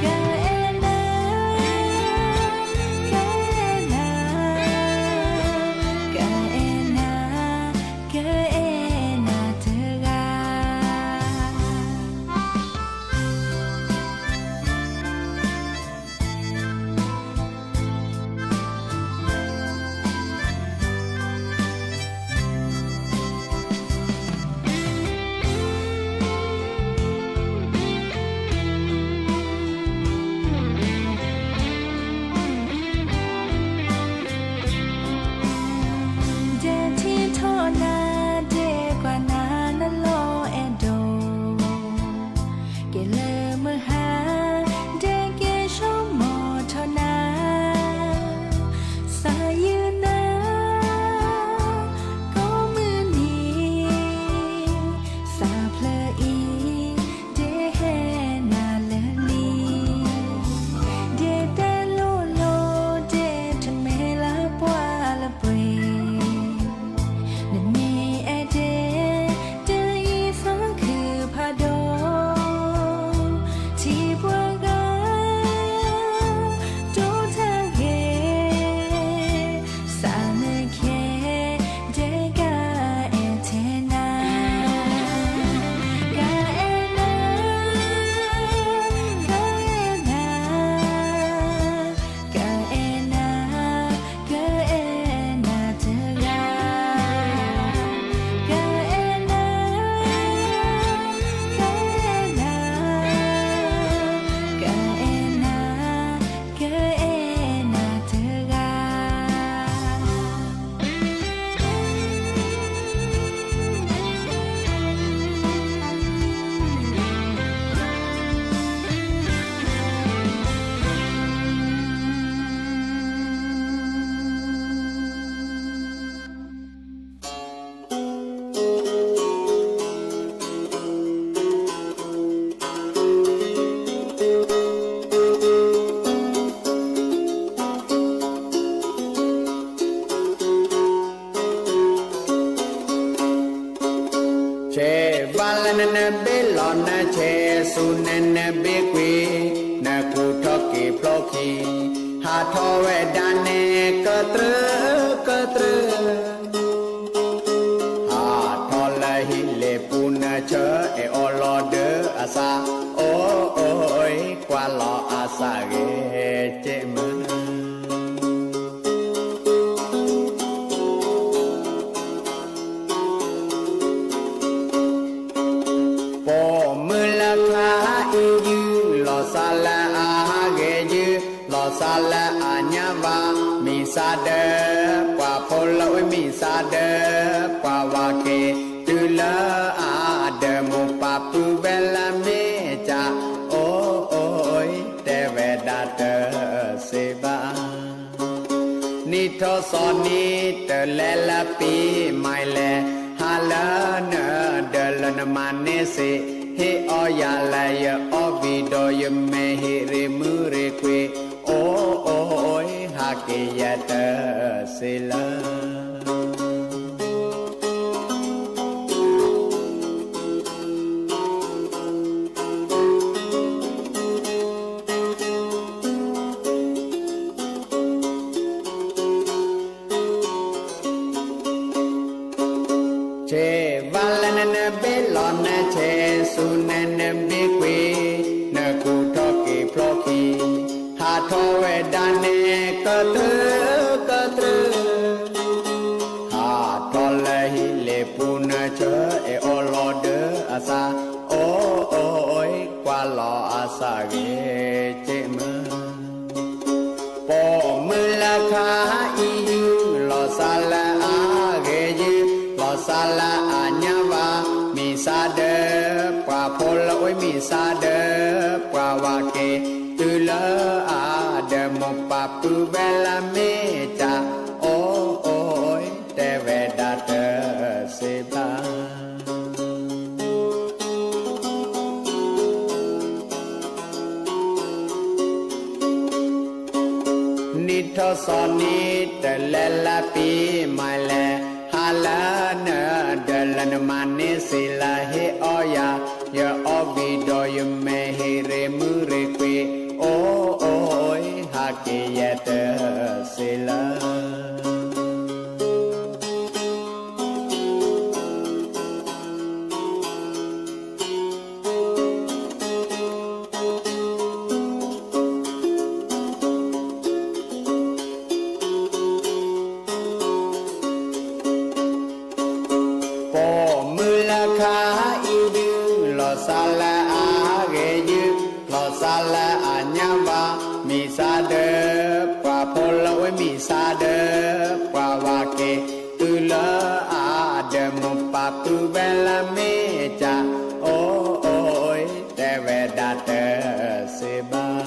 ကအဲၣ်နၤ, ကအဲၣ်နၤ, ကအဲၣ်နၤ, ကအဲၣ်နၤတဂၤ. ဒဲးထံထီၣ်နၤ ဒဲးကွၢ်နၤနလီၢ်အဲၣ်ဒိး, ကဲလၢမုၢ်ဟါ ဒဲးကဲဆိကမိၣ်ထီၣ်နၤ, စးယုၤနၤ ကိးမုၢ်နံၤ, စးဖျၢၣ်အံၤ ဒဲးဟဲနၤလၢလံ, ဒဲးတဲလိၤလိၤ ဒဲးတမ့ၢ်လၢပှၤလၢပှဲၤ, နမ့ၢ်အဲၣ်ဒဲး တယံာ်သီခုဖးဒိၣ်, ထံပှၤဂၤ ဒိးတၢ်ဂ့ၤ, စးနခဲ ဒဲးကအဲၣ်ထဲနၤ, ကအဲၣ်နၤ, ကအဲၣ်နၤ, ကအဲၣ်နၤ, ကအဲၣ်နၤတဂၤ, ကအဲၣ်နၤ, ကအဲၣ်နၤ, ကအဲၣ်နၤ, ကအဲၣ်နၤတဂၤ. ဆဲးဘၣ်လၢနနဘ့ၣ်လီၤနဆဲးဆူနနဘ့ၣ်ကွံာ်, နကူၣ်ထီၣ်က့ၤဖျိခံ, ဟးထီၣ်ဝဲဒၣ်န့ၣ် ကတြၢ ကတြၢ, ဟးထီၣ်လၢဟံၣ်လ့ၣ်ပူၤနဆၢအဲၣ်အီၤလီၤဒၢအသး, အိၣ်အိၣ် ကွၢ်လီၤအသးဂ့ၤကဲမး. ပိာ်မုၣ်လၢခါအံၤယုၢ်, လီၤသးလၢအဂ့ၤယုၢ်, လီၤသးလၢအညါဘၣ်, မံသးဒၢပှၤဖိလၢဝဲမံသးဒၢပှၤဝၤက့ၤ, တုၤလၢအဒၢမိၢ်ပၢ်ပုၢ်ဝဲၢ်လၢမ့ၢ်ကၢ်, အိၣ်အိၣ် တဲဝဲဒၣ်တစ့ဘၣ်. နံၣ်ထီၣ်သီနံၤတလဲၤလၢပံၤမၤလဲၣ်, ဟါလၢနဒၢလၢ နမၤန့ၢ်စ့ၢ်, ဟ့ၣ်အီယၤလၢယအီၣ်ဝံၤဒီး ယမဲာ်ဟ့ၣ်ရ့မုၣ်ရ့ကွံာ်, အိၣ်အိၣ် ဟးက့ၤယဲၢ်တစ့လၢ ဆဲးဘၣ်လၢနနဘ့ၣ်လီၤ နဆဲးဆူနနဘ့ၣ်ကွံာ်, နကူၣ်ထီၣ်က့ၤဖျိခံ, ဟးထီၣ်ဝဲဒၣ်န့ၣ် ကတြူၢ် ကတြူၢ် ဟးထီၣ်လၢဟံၣ်လ့ၣ်ပူၤ နဆၢအဲၣ်အီၤလီၤဒၢအသး, အိၣ်အိၣ် ကွၢ်လီၤအသးဂ့ၤက့မုၢ် ပိာ်မုၣ်လၢခါအံၤယုၢ်, လီၤစၢ်လၢအဂ့ၤယုၢ်, လီၤစၢ်လၢအညါဘၣ်, မံၤစၢ်ဒၢး ပှၤဖိလၢအိၣ်မံၤစၢ်ဒၢး ပှၤဝၤက့ၤ တုၤလၢအဒီးမိၢ်ပၢ်ပုၢ်ဝဲၢ်လၢမ့ၢ်ကၢ်, အိၣ်အိၣ် တဲဝဲဒၣ်တစ့ဘၣ် နံၣ်ထီၣ်သီနံၤ တလဲၤလၢပံၤမၤလဲၣ်, ဟါလၢနဒီးလၢနမၤန့ၢ်စ့လၢ ဟ့ၣ်အီယၤ, ယအီၣ်ဝံၤဒီးယမဲာ်ဟ့ၣ်ရ့မုၣ်ရ့ကွံာ်, အိၣ်အိၣ် ဟးက့ၤယဲၢ်တစ့လၢ ပိာ်မုၣ်လၢခါအံၤဒုး လီၤစၢ်လၢအဂ့ၤယုၢ်, လီၤစၢ်လၢအညါဘၣ်, မံၤစၢ်ဒၢး ပှၤဖိလၢအိၣ်မံၤစၢ်ဒၢး ပှၤဝၤက့ၤ တုၤလၢအဒီးမိၢ်ပၢ်ပုၢ်ဝဲၢ်လၢမ့ၢ်ကၢ်, အိၣ်အိၣ် တဲဝဲဒၣ်တစ့ဘၣ်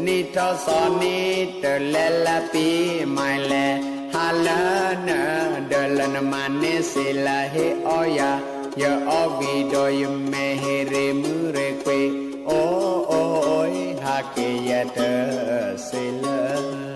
နံၣ်ထီၣ်သီနံၤ တလဲၤလၢပံၤမၤလဲၣ်, ဟါလၢနဒီးလၢနမၤန့ၢ်စ့လၢ ဟ့ၣ်အီယၤ, ယအီၣ်ဝံၤဒီးယမဲာ်ဟ့ၣ်ရ့မုၣ်ရ့ကွံာ်, အိၣ်အိၣ် ဟးက့ၤယဲၢ်တစ့လၢ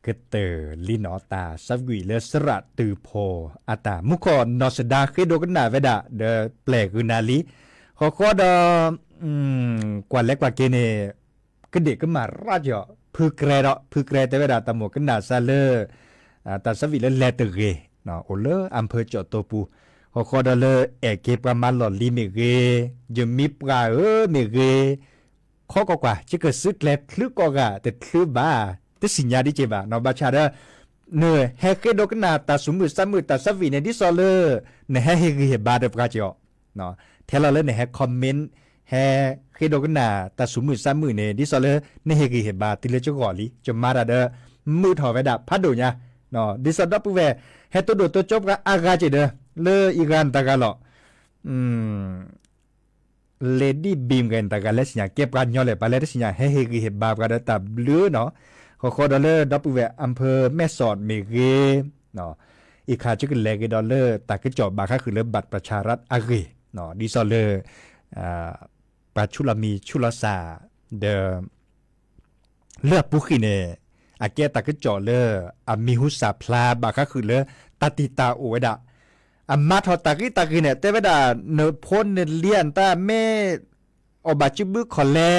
ကတၢၢ်လံနီၤ တၢ်သးဝံၣ်လၢသရၣ်တုၤဖိအတၢ်မူခိၣ် နီၢ်စဒါဃ့ဒိကနၣ်ဝဲဒၣ် ဒီးပျဲၢ်ဂုာ်နၤလံ ဃီဃီဒီး ကွၢ်လဲၤကွၢ်က့ၤန့ၣ် ကဒ့ၣ်ကမၣ်ရၣ်ကီး ဖုကြဲဒီး ဖုကြဲတဲဝဲဒၣ် တၢ်မိၣ်ကနၣ်စၢ်လၢ တၢ်သးဝံၣ်လၢလဲၤတဂ့ၤ အိၣ်လၢအဖၢကၠီၣ်တိပူၤ ဃီဃီဒီးလၢအဲၣ်က့ၤပှၤမၤလီၢ်လံၤမ့ၢ်ဂ့ၤ ယမံပှၢ်ဧၢမ့ၢ်ဂ့ၤ ခီကွၢ်ကွၢ် ယကစုကျဲၤချုးကိးဂၤတချုးဘၣ် တသ့ၣ်ညါဒ်က့ၤဘၣ် ဘၣ်ဆၣ်ဒီး နဟဲဃ့ဒိကနၣ်တၢ်စူၤမုၢ်သးမုၢ်တၢ်သးဝံၣ်န့ၣ် ဒ်သိးလၢ နဟဲဟ့ၣ်ဂံၢ်ဟ့ၣ်ဘါဒီးပှၤက့ၤအီၤ ထဲလီၤလၢနဟဲ comment ဟဲဃ့ဒိကနၣ်တၢ်စူၤမုၢ်သးမုၢ်န့ၣ် ဒ်သိးလၢ နဟ့ၣ်ဂံၢ်ဟ့ၣ်ဘါတုၤလၢကဂီၢ်လံ ကမၤတၢ်ဒီး မုာ်ထီၣ်ဝဲဒၣ်ဖးဒိၣ်ညါ ဒ်သိးဒီပုၢ်ဝဲၢ် ဟဲတိၢ်ဒိၣ်တိၢ်ကၠိပှၤအါဂၤက့ၤဒီး လၢအံၤဂၤနတဂၤလီၤ Lady Beam ဂ့ၤနတဂၤလၢသ့ၣ်ညါ ကဲပှၤကညီလဲၣ် ပှၤလၢတသ့ၣ်ညါ ဟဲဟ့ၣ်ဂံၢ်ဟ့ၣ်ဘါပှၤဒီးတၢ်ဘျုးနီၤ ဃီဃီဒီးလၢဒီပုၢ်ဝဲၢ် အၣ်ဖၢၣ်မဲၢ်စီၣ်မ့ၢ်ဂ့ၤ အံၤခါကကလဲၤက့ၤဒီးလၢတၢ်ကစီၣ်ဘၣ်ဃးဃုာ်လၢ ဘၣ်ပၢၣ်ဆၣ်ရၣ်အဂ့ၢ် ဒ်သိးလၢ ပှၤဆူၣ်လီၤမံၤဆူၣ်လီၤသး ဒီး လၢအပူၤဃံန့ၣ် အကဲတၢ်ကစီၣ်လၢ အမံၤဟူသၣ်ဖျါဘၣ်ဃးဃုာ်လၢ တၢ်တံာ်တာ်အိၣ်ဝဲဒၣ် အမၤထီၣ်တၢ်ဂ့ၢ်တၢ်ဂ့ၢ်န့ၣ် တဲဝဲဒၣ် နဖိနလံၤအတၢ်မ့ၢ် အီၣ်ဘၣ်စုဘုခီၣ်လဲ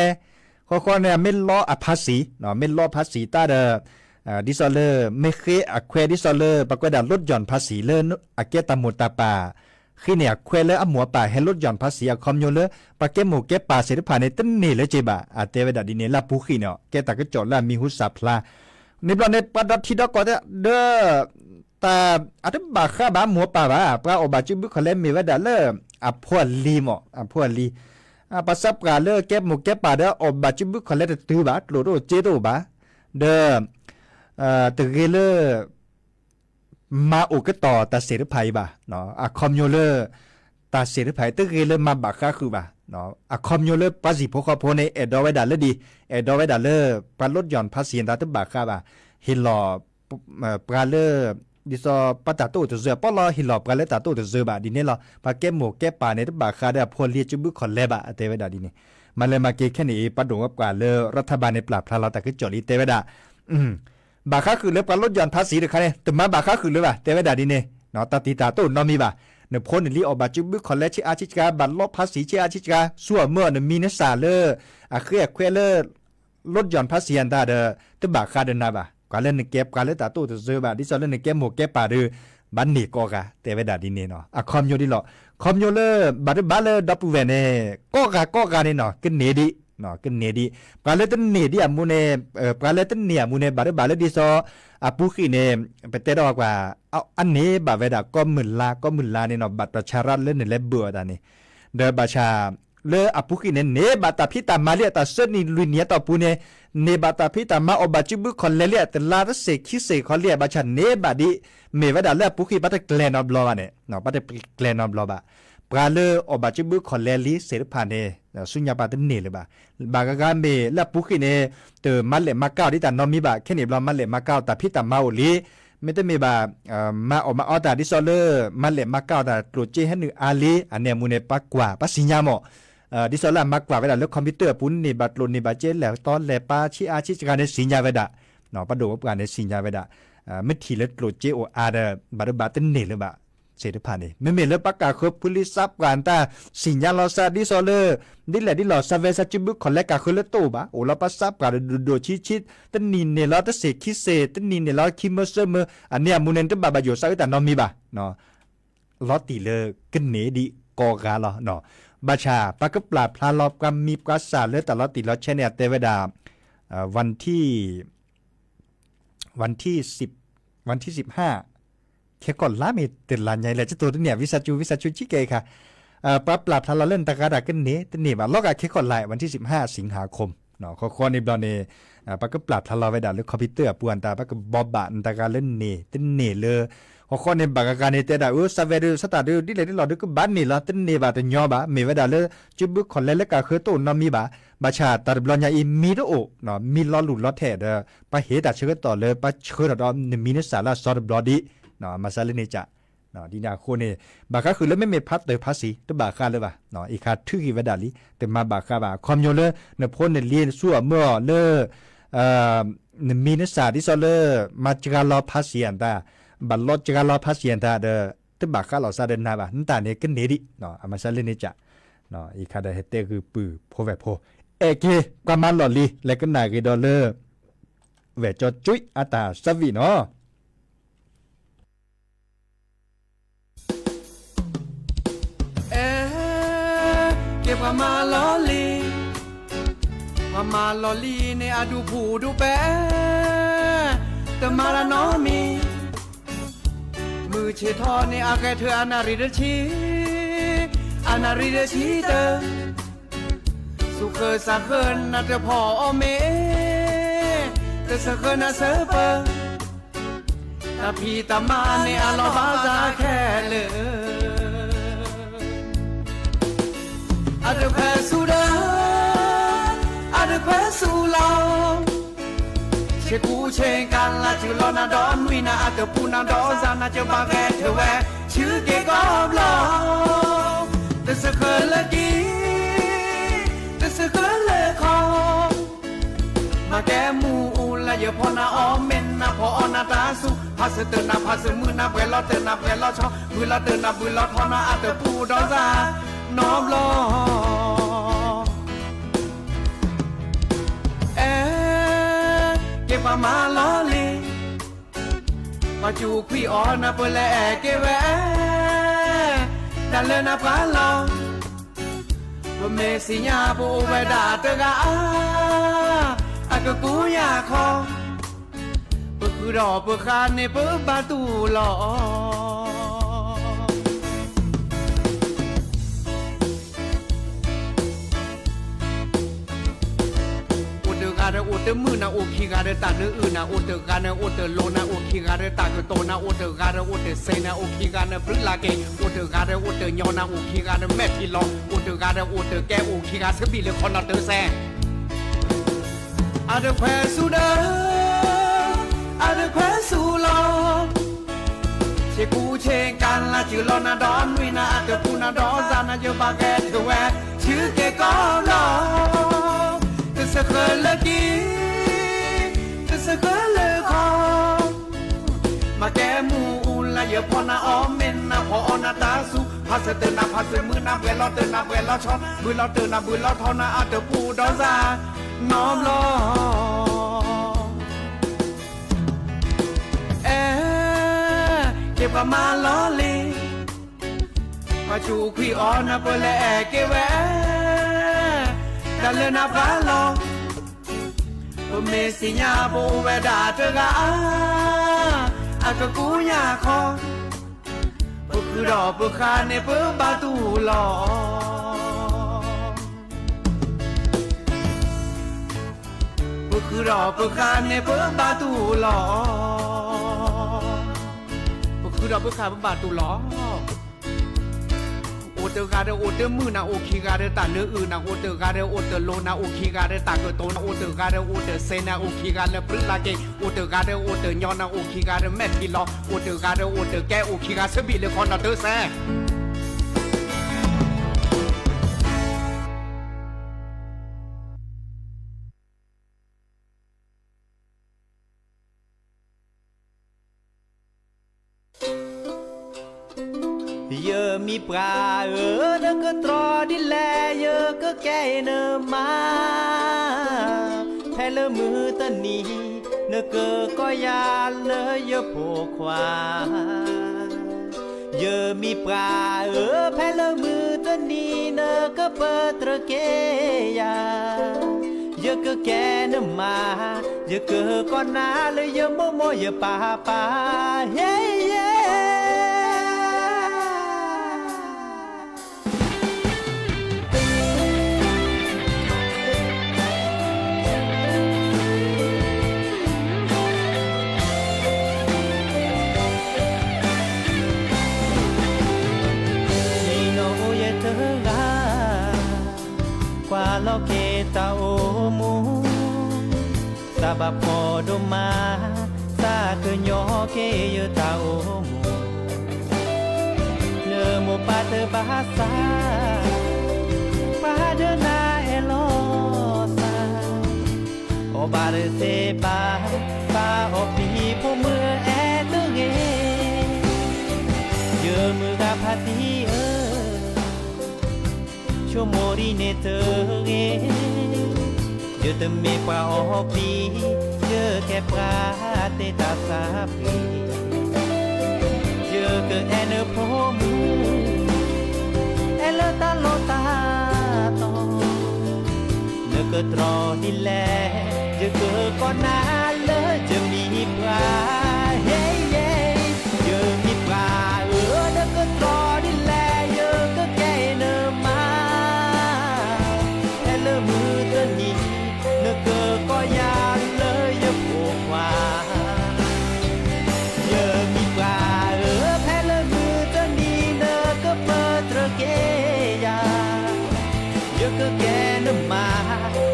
ဃီဃီန့ၣ် မ့ၢ်လီအဖါစံ မ့ၢ်လီဖါစံတၢ်ဒီး ဒ်သိးလၢ မ့ၢ်ဃ့အခွဲးဒ်သိးလၢ ပှၤကွဲးဒၣ် လီၢ်ကၠီၣ်ဖါစံ လၢအကဲတၢ်မိၢ်တၢ်ပၢ် ဃ့န့ၢ်အခွဲးလၢအမိၢ်အပၢ်ဟဲလီၢ်ကၠီၣ်ဖါစံအခီပညီလၢ ပှၤကဲမိၢ်ကဲပၢ်သ့ၣ်တဖၣ်န့ၣ် တန့ၢ်လၢၤက့ၤဘၣ် အတဲဝဲဒၣ်ဒ်န့ၣ်လၢအပူၤဃံန့ၣ် ကဲတၢ်ကစီၣ်လၢအမံၤဟူသၣ်ဖျါ န့ၣ်ဘျီန့ၣ် ပှၤဒီထံဒီကီၢ်တဲဒီး တၢ်အတဘၣ်ဃးဘၣ်မိၢ်ပၢ်ဘၣ် ပှၤအီၣ်ဘၣ်စုဘုခီၣ်လဲမ့ၢ်ဝဲဒၣ်လၢ အဖိအလံၤမး အဖိအလံၤ ပှၤစးပှၢ်လၢကဲမိၢ်ကဲပၢ်ဒီး အီၣ်ဘၣ်စုဘုခီၣ်လဲတတုၤဘၣ်, ကျိၣ်တအိၣ်စ့တအိၣ်ဘၣ်, ဒီး တဂ့ၤလၢ မၤအိၣ်ကတီၢ်တၢ်စ့ၣ်တဖၣ်အံၤဘၣ်. အခီပညီလၢ တၢ်စ့ၣ်တဖၣ်အံၤ တဂ့ၤလၢမၤဘၣ်ဃါဃုာ်ဘၣ်. အခီပညီလၢပှၤစံၣ်ဖိဃီဖိန့ၣ် အဲၣ်ဒိးဝဲဒၣ်လၢဒ်, အဲၣ်ဒိးဝဲဒၣ်လၢ ပှၤလီၢ်ယီၣ်ဖါစံၣ်အတၢ်တဘၣ်ဃးဘၣ်, ဟ့ၣ်လီၤ ပှၤလၢ ဒ်သိးပှၤတၢ်တအိၣ်တစၢၤ ပီၣ်လီၤဟ့ၣ်လီၤပှၤလၢတၢ်တအိၣ်တစၢၤဘၣ်ဒ်န့ၣ်လီၤ. ပှၤကဲမိၢ်ကဲပၢ်န့ၣ် တဘၣ်ဃးဒီးအဖိအလံၤစုဘုခီၣ်လဲဘၣ် တဲဝဲဒၣ်ဒ်န့ၣ်. မ့ၢ်လၢမၤက့ၤခဲန့ၣ်အံၤ ပှၤဒိၣ်ဝဲပှၤလၢ ရထဘၣ်န့ၣ် ပျၢ်ဖျါလီၤတၢ်ကစီၣ်လံ တဲဝဲဒၣ် ဘၣ်ဃါဃုာ်လၢပှၤလီၢ်ယီၣ်ဖါစံၣ်တခါန့ၣ် တမၤဘၣ်ဃါဃုာ်လၢၤဘၣ် တဲဝဲဒၣ်ဒ်န့ၣ်. တၢ်တံာ်တာ်တအိၣ်နီတမံၤဘၣ်. နဖိနလံၤအီၣ်ဘၣ်စုဘုခီၣ်လဲဆံးအါဆံးစှၤ ဘၣ်လီၢ်ဖါစံၣ်ဆံးအါဆံးစှၤ ဆူအမၢအီၤနမံၤနစၢ်လၢ အဃ့အခွဲးလၢ လီၢ်ယီၣ်ဖါစံၣ်အတၢ်ဒီး တဘၣ်ဃးဒီးနၤဘၣ်. ပှၤလၢနကဲပှၤလၢတၢ်တအိၣ်တစၢၤဘၣ် ဒ်သိးလၢနကဲမိၢ်ကဲပၢ်ဒီး ဘၣ်န့ၢ်ကိးဂၤ တဲဝဲဒၣ်ဒ်န့ၣ်နီၤ. အခီပညီဒ်လီၤ. ခီပညီလၢ ဘၣ်တဘၣ်လၢဒီပုၢ်ဝဲၢ်န့ၣ် ကိးဂၤကိးဂၤန့ၣ်နီၤ ကန့ၢ်ဒံး, ကန့ၢ်ဒံး. ပှၤလၢတန့ၢ်ဒံးအမူန့ၣ် ပှၤလၢတန့ၢ်အမူန့ၣ် ဘၣ်တဘၣ်လၢဒ်သိး အပူၤဃံးန့ၣ် ပတဲဒီးကွၢ် အန့ၢ်ဘၣ်ဝဲဒၣ် ကိးမုၢ်လါ ကိးမုၢ်လါန့ၣ်နီၤ ဘၣ်တၢ်ဆါရၣ်လၢနလဲၤဘၢၣ်အီၤတၢ်န့ၣ် ဒီးဘၣ်ဆၣ် လၢအပူၤဃံးန့ၣ် န့ၢ်ဘၣ်တၢ်ဖံးတၢ်မၤလံအတၢ်ဆၢနံၣ်လွံၢ်နံၣ်အတီၢ်ပူၤန့ၣ် န့ၢ်ဘၣ်တၢ်ဖံးတၢ်မၤအီၣ်ဘၣ်စုဘုခီၣ်လဲလံ တလါတဆံးခံဆံးခီလံ ဘၣ်ဆၣ်န့ၢ်ဘၣ်ဒံး မ့ၢ်ဝဲဒၣ်လၢအပူၤဃံး ပှၤတကျဲၤနီတဘျီဘၣ်န့ၣ် ပှၤတကျဲၤနီတဘျီဘၣ်. ပှၤလၢအီၣ်ဘၣ်စုဘုခီၣ်လဲလံသ့ၣ်တဖၣ်န့ၣ် ဆူညါပှၤတန့ၢ်လၢၤဘၣ်. ဘၣ်ဂၤဂၤမ့ၢ်လၢအပူၤဃံးန့ၣ် တမၤလဲၣ်မၤကၤအီၤဒ်တၢ်နီတမံၤဘၣ်. ခဲန့ၣ်ဘျီ မၤလဲၣ်မၤကၤအီၤ တၢ်ဖံးတၢ်မၤအိၣ်လံ မ့တမ့ၢ်ဘၣ် မၤအီၣ်မၤအီတၢ်ဒ်သိးလၢ မၤလဲၣ်မၤကၤအီၤတၢ်ကျိၣ်စ့ဟဲနုာ်အါလံ အန့ၣ်အမူန့ၣ် ပှၤကွၢ် ပှၤစံၣ်ညါမး ဒ်သိးလၢအမၤကွၢ်ဝဲဒၣ်လၢ computer အပူၤ န့ၢ်ဘၣ်ကျိၣ်န့ၢ်ဘၣ်စ့ လဲၤတီလဲၤပာ်ဆံးအါဆံးစှၤန့ၣ် စံၣ်ညါဝဲဒၣ်. ပှၤဒိၣ်ဝဲပှၤန့ၣ် စံၣ်ညါဝဲဒၣ် မ့ၢ်ထံၣ်လၢကျိၣ်စ့အိၣ်အါဒီး ဘၣ်ဒိဘၣ်တန့ၢ်လၢၤဘၣ် သ့ၣ်တဖၣ်န့ၣ် မ့မ့ၢ်လၢပှၤကၢ်ဃၢၤ ဖုလံစးပှၢ်တၢ် စံၣ်ညါလီၤစၢ်ဒ်သိးလၢ ဒ်လဲၣ်ဒ်လဲၣ် ဆၢဝဲဆၢစုဘုခီၣ်လဲကၢ်ဃၢၤလၢတအိၣ်ဘၣ် အိၣ်လီၤပှၤစးပှၢ်ဒီးဒိၣ်ဒိၣ်ဆံးဆံး တနံၣ်န့ၢ်လီၤတဆံးခံဆံး တနံၣ်န့ၢ်လီၤခံမၢဆၢမၢ အန့ၣ်အမူန့ၣ် တဘၣ်ဘၣ်ယိၣ်စးအုးတၢ်နီတမံၤဘၣ်. လီၤတံၢ်လၢကန့ၢ်ဒံးကိးဂၤလီၤ. ဘၣ်ဆၣ် ပှၤကပျၢ်ဖျါလီၤပှၤမံၤပှၤစၢ်လၢတၢ်လီၤတံၢ်လီၤဆဲးန့ၣ် အတဲဝဲဒၣ် วันที่ วันที่สิบ วันที่สิบห้า ခဲကီၢ်လါမ့ၢ်တလါညါအံၤလဲၣ် ကတိၤတန့ၢ် ဝံသးစူၤ ဝံသးစူၤ ကံကဲအံၤခါ ပှၤပျၢ်ဖျါလီၤလၢနတဂၤတၢ်ကန့ၢ် တန့ၢ်ဘၣ် လီၤဂာ်ခဲကီၢ်လါ วันที่สิบห้า สิงหาคม ဃီဃီန့ၣ်ဘျီန့ၣ် ပှၤကပျၢ်ဖျါလီၤဝဲဒၣ်လၢ computer အပူၤအတၢ် ပှၤကဘိးဘၣ်နတဂၤလၢန့ၢ်တန့ၢ်လၢ ဃီဃီန့ၣ် ဘၣ်ဂၤဂၤန့ၣ် တဲဒၣ်အၢ ဆၢဝဲဒၣ် ဆၢတၢ်ဒုး ဒ်လဲၣ်ဒ်လဲၣ်ဒုး ကဘၣ်န့ၢ်လီၤ တန့ၢ်ဘၣ်တညီဘၣ် မ့ၢ်ဝဲဒၣ်လၢ စုဘုခီၣ်လဲလၢကၢ်ဃၢၤတအိၣ်နီတမံၤဘၣ်. ဘၣ်ဆၣ်တၢ်တဘျီညါအံၤ မံတအိၣ် မံလီၤလူၢ်လီၤထဲးဒီး ပှၤဟ့ၣ်တၢ်ဆၢကတီၢ်လၢပှၤဆှၢထီၣ်ဒီးနမံၤနစၢ်လၢအစီတဘျီဒံး မၤစၢၤလၢန့ၣ်က ဒ်န့ၣ်အဃိန့ၣ် ဘၣ်ဃးဃုာ်လၢမ့မ့ၢ်ဖးတၢၢ်ဖးဆံး တဘၣ်ဃးလၢၤဘၣ်. အံၤခါထုးဂံၢ်ဝဲဒၣ်လံ တမၤဘၣ်ဃးဘၣ် အခီပညီလၢ နဖိနလံၤနဆူအမၢအီၤလၢ နမံၤနစၢ်ဒ်သိးလၢ မၤစှၤလီၤဖးစံၣ်အတၢ် ဘၣ်လီၤစှၤလီၤဖးစံၣ်အတၢ်ဒီး တဘၣ်ဃးလီၤစၢ်ဒီးနၤဘၣ် နတၢ်န့ၣ်ကန့ၢ်ဒံး အမၤစၢၤလၢန့ၣ်က အံၤခါဒီးဟဲတဲဂုာ်ပုၢ်ဖိဝဲၢ်ဖိ အဲၣ်က့ၤ ပှၤမၤလီၢ်လံၤ လဲၤကနၣ်ဂ့ၤဒီးလၢ ဝဲၢ်ကၠီကၠူအတၢ်ဆၢဝံၣ်နီၤ အဲ က့ၤပှၤမၤလီၢ်လံၤ, ပှၤမၤလီၢ်လံၤန့ၣ် အဒူၣ်ဖူၣ်ဒူၣ်ပဲာ်, တမၤတၢ်နီတမံၤ, မုၢ်ဆ့ၣ်ထီၣ်န့ၣ် အဂဲၤထၢၣ်အနၣ်ရံၣ်တဆံ, အနၣ်ရံၣ်တဆံတၢ, စူးဃၢစးဃၢနၤတဖီၣ်အီၣ်မ့ၢ်, တစၢဃၢနၤစၢပၢၢ် တၢ်ဖံးတၢ်မၤန့ၣ်အလီၢ်ဘၣ်သးခဲလၢာ်, အတခွဲးဆူၣ်ဒီး, အတခွဲးဆူၣ်လီၤ, ဆ့ကူဆ့ကၤလၤ ဆူၣ်လီၤနၤဒီးနွံနၤအတပူၤနၤဒီးစၤနၤစၢၤဘၣ်ဂဲၤထၢၣ်ဝဲ, ဆူက့ၤကီၢ်ဘျီ, တစၢဃၢလၢကံ, တစၢဃၢလၢခီ မၤကဲမူအူလၢယဖီနၤအီၣ်မ့ၢ်နၤဖီအီၣ်နၤတၢ်ဆူၣ်, ဖးစၢၤတၢ်နၤဖးစၢၤမုၢ်နၤပှဲၤလီၤတၢ်နၤပှဲၤလီၤဆီ, ဘုလီၤတၢ်နၤဘုလီၤထီနၤအတပူၤဒီးစၤနီဘျီ. အဲ က့ၤပှၤမၤလီၢ်လံၤ, ပှၤစူးခွံၣ်အီၤနၤပလဲၤက့ၤဝဲ, တၢ်လၢနၤပှၤလီၤ ပမ့ၢ်သ့ၣ်ညါပအိၣ်ဝဲဒၣ်တဂၤဧါ, အကကူယၤခီ, ပဃုာ်ဒီးပဃါန့ၣ်ပဘၣ်တူၢ်လီၤ. တမုာ်နၤအိၣ်ခံဂၤဒီး တၢ်နၢအုၣ်နၤအိၣ်တဂၤဒီး အိၣ်တလိၤနၤအိၣ်ခံဂၤဒီး တၢ်ကတိၤနၤအိၣ်တဂၤဒီး အိၣ်တစဲးနၤအိၣ်ခံဂၤဒီး ပြံလၢက့ၤ အိၣ်တဂၤဒီး အိၣ်တညီနၤအိၣ်ခံဂၤဒီး မဲာ်ထံလီၤ အိၣ်တဂၤဒီး အိၣ်တကဲအိၣ်ခံဂၤ ဆၢဘံၣ်လၢခီနီၤတၢ်စဲး အတခွဲးဆူဒီး အတခွဲးဆူလီၤ ဆ့ကူဆ့ကၤလၢ် စၢၤလီၤနၤဒီးနွံနၤ အတပူၤနၤဒီးစၢ်နၤ ယဘၣ်ဂဲၤထၢၣ်ဝဲ ဆၢက့ၤကီးလီၤ တစၢဃၢလၢက့ၤ တစၢဃၢလၢခီ မၤကဲမုၢ်အူလၢ် ယဖီၣ်နၤအီၣ်မ့ၢ်နၤ ဖီၣ်အီၣ်နၤတၢ်ဆူ ဖးစၢၤတၢ်နၤ ဖးစၢၤမုၢ်နၤ ဘှဲးလီၤတၢ်နၤ ဘှဲးလီၤဆီ ဘုၣ်လီၤတၢ်နၤ ဘုၣ်လီၤထီနၤ အတပူၤဒီးစၢ် နီတဘျီ အဲ က့ၤပှၤမၤလီၤလံ ပှၤစူးခွံအီၤနၢ်ပၢၢ်လၢအဲၣ်က့ၤဝဲ တၢ်လၢနၢ်ပၢၢ်လီၤ ပမ့ၢ်သ့ၣ်ညါပအိၣ်ဝဲဒၣ်တဂၤ အကကူညါခီ ပဃုာ်ဒီးပဃၣ်န့ၣ်ပဘၣ်တူၢ်လီၤ ပဃုာ်ဒီးပဃၣ်န့ၣ်ပဘၣ်တူၢ်လီၤ ပဃုာ်ဒီးပဃၣ်ပဘၣ်တူၢ်လီၤ အိၣ်တဂၤဒီးအိၣ်တမုာ်နၤအိၣ်ခံဂၤဒီး တၢ်နၢအုၣ်နၤအိၣ်တဂၤဒီး အိၣ်တလိၤနၤအိၣ်ခံဂၤဒီး တၢ်ကတိၤနၤအိၣ်တဂၤဒီး အိၣ်တစဲးနၤအိၣ်ခံဂၤလၢပြံလၢက့ၤ အိၣ်တဂၤဒီးအိၣ်တညီနၤအိၣ်ခံဂၤဒီး မဲာ်ထံလီၤ အိၣ်တဂၤဒီးအိၣ်တကဲအိၣ်ခံဂၤ ဆၢဘံၣ်လၢခီနီၤတၢ်စဲး ယမံၤပှၢ်ဧၢ, နကတြီဒ်လဲၣ် ယကကဲနမါ, ဖဲလၢမုၢ်တနံၤ နကကိးယၤလၢယဖိခွါ. ယမံၤပှၢ်ဧၢ, ဖဲလၢမုၢ်တနံၤ နကပတြၢၤက့ၤယၤ, ယကကဲနမါ, ယကကိးနၤလၢယမိၢ်မိၢ်ယပၢ်ပၢ်, ဟ့ယဲ. ယနီၢ်အိၣ်ယဲတဂၤ, ကွၢ်လီၤက့ၤတၢ်အိၣ်မူ, သးဘၣ်ဖှီၣ်ဒိၣ်မး, သးကညီက့ၤယတၢ်အိၣ်မူ, နမိၢ်ပၢ်တဘၣ်သး, ပှၤဒၢနၤအဲၣ်လီၤသး, အီၣ်ဘၣ်တသ့ဘၣ်, ဘၣ်အီၣ်ပံၤဖိမုၣ်အဲၣ်တဂ့ၤ, ယမုၢ်ဂၤဖါတံၢ်ဧၢ, ဆိကမိၣ်ဒ်န့ၣ်တဂ့ၤ, ယတမ့ၢ်ပှၤအီၣ်ပံၤ, ယကဲပှၤတ့တၢ်သးပှ့ၤ, ယကအဲၣ်နဖိမုၣ်, အဲၣ်လၢတၢ်လီၢ်တၢ်တီ, နကတြီဒ်လဲၣ်, ယကကိးနၤလၢယမံၤပှၢ်, ဟ့ယဲ. ယမံၤပှၢ်ဧၢ, နကတြီဒ်လဲၣ်, ယကကဲနမါ, ဖဲလၢမုၢ်တနံၤ နကကိးယၤလၢယဖိခွါ. ယမံၤပှၢ်ဧၢ, ဖဲလၢမုၢ်တနံၤ နကပတြၢၤက့ၤယၤ, ယကကဲနမါ,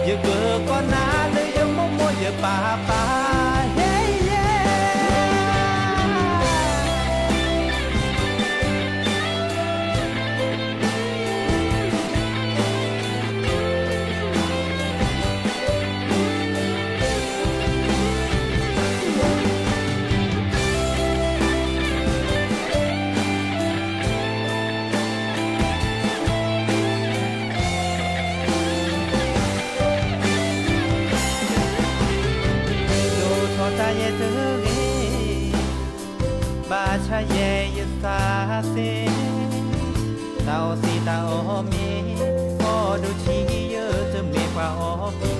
ယကကိးနၤလၢယမိၢ်မိၢ်ယပၢ်ပၢ်, ဟ့ယဲ. ဒိၣ်ထီၣ်တၢ်ယဲတဂ့ၤ, ဘၣ်ဆၣ်ယဲယသးသ့, တၢ်အီၣ်သံတၢ်အီၣ်မ့ၤ, အီၣ်ဒိၣ်ထံယတမ့ၢ်ပှၤအီၣ်ဘံၣ်,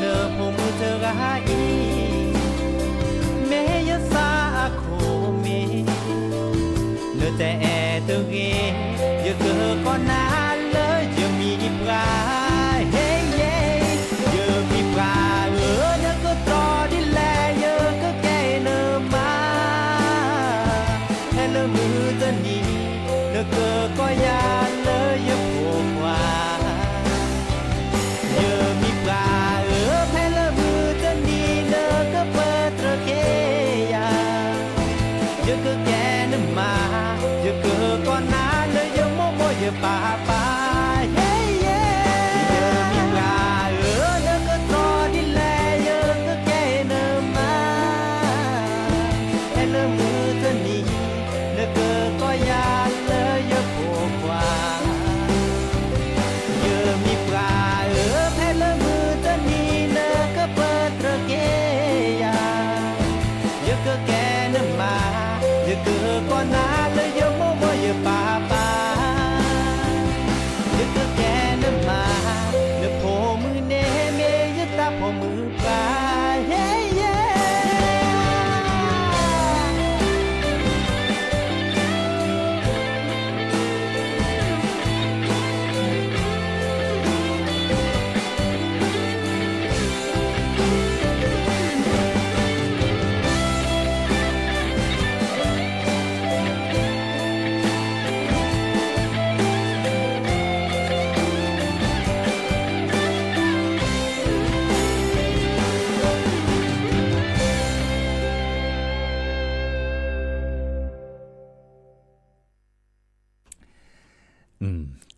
နဖိမုၣ်တဂၤအံၤ, မ့ၢ်ယသးအခိၣ်မ့ၢ်, နတအဲၣ်တဂ့ၤ, ယကကိးနၤလၢယမံၤပှၢ်, ဟ့ယဲ. ယမံၤ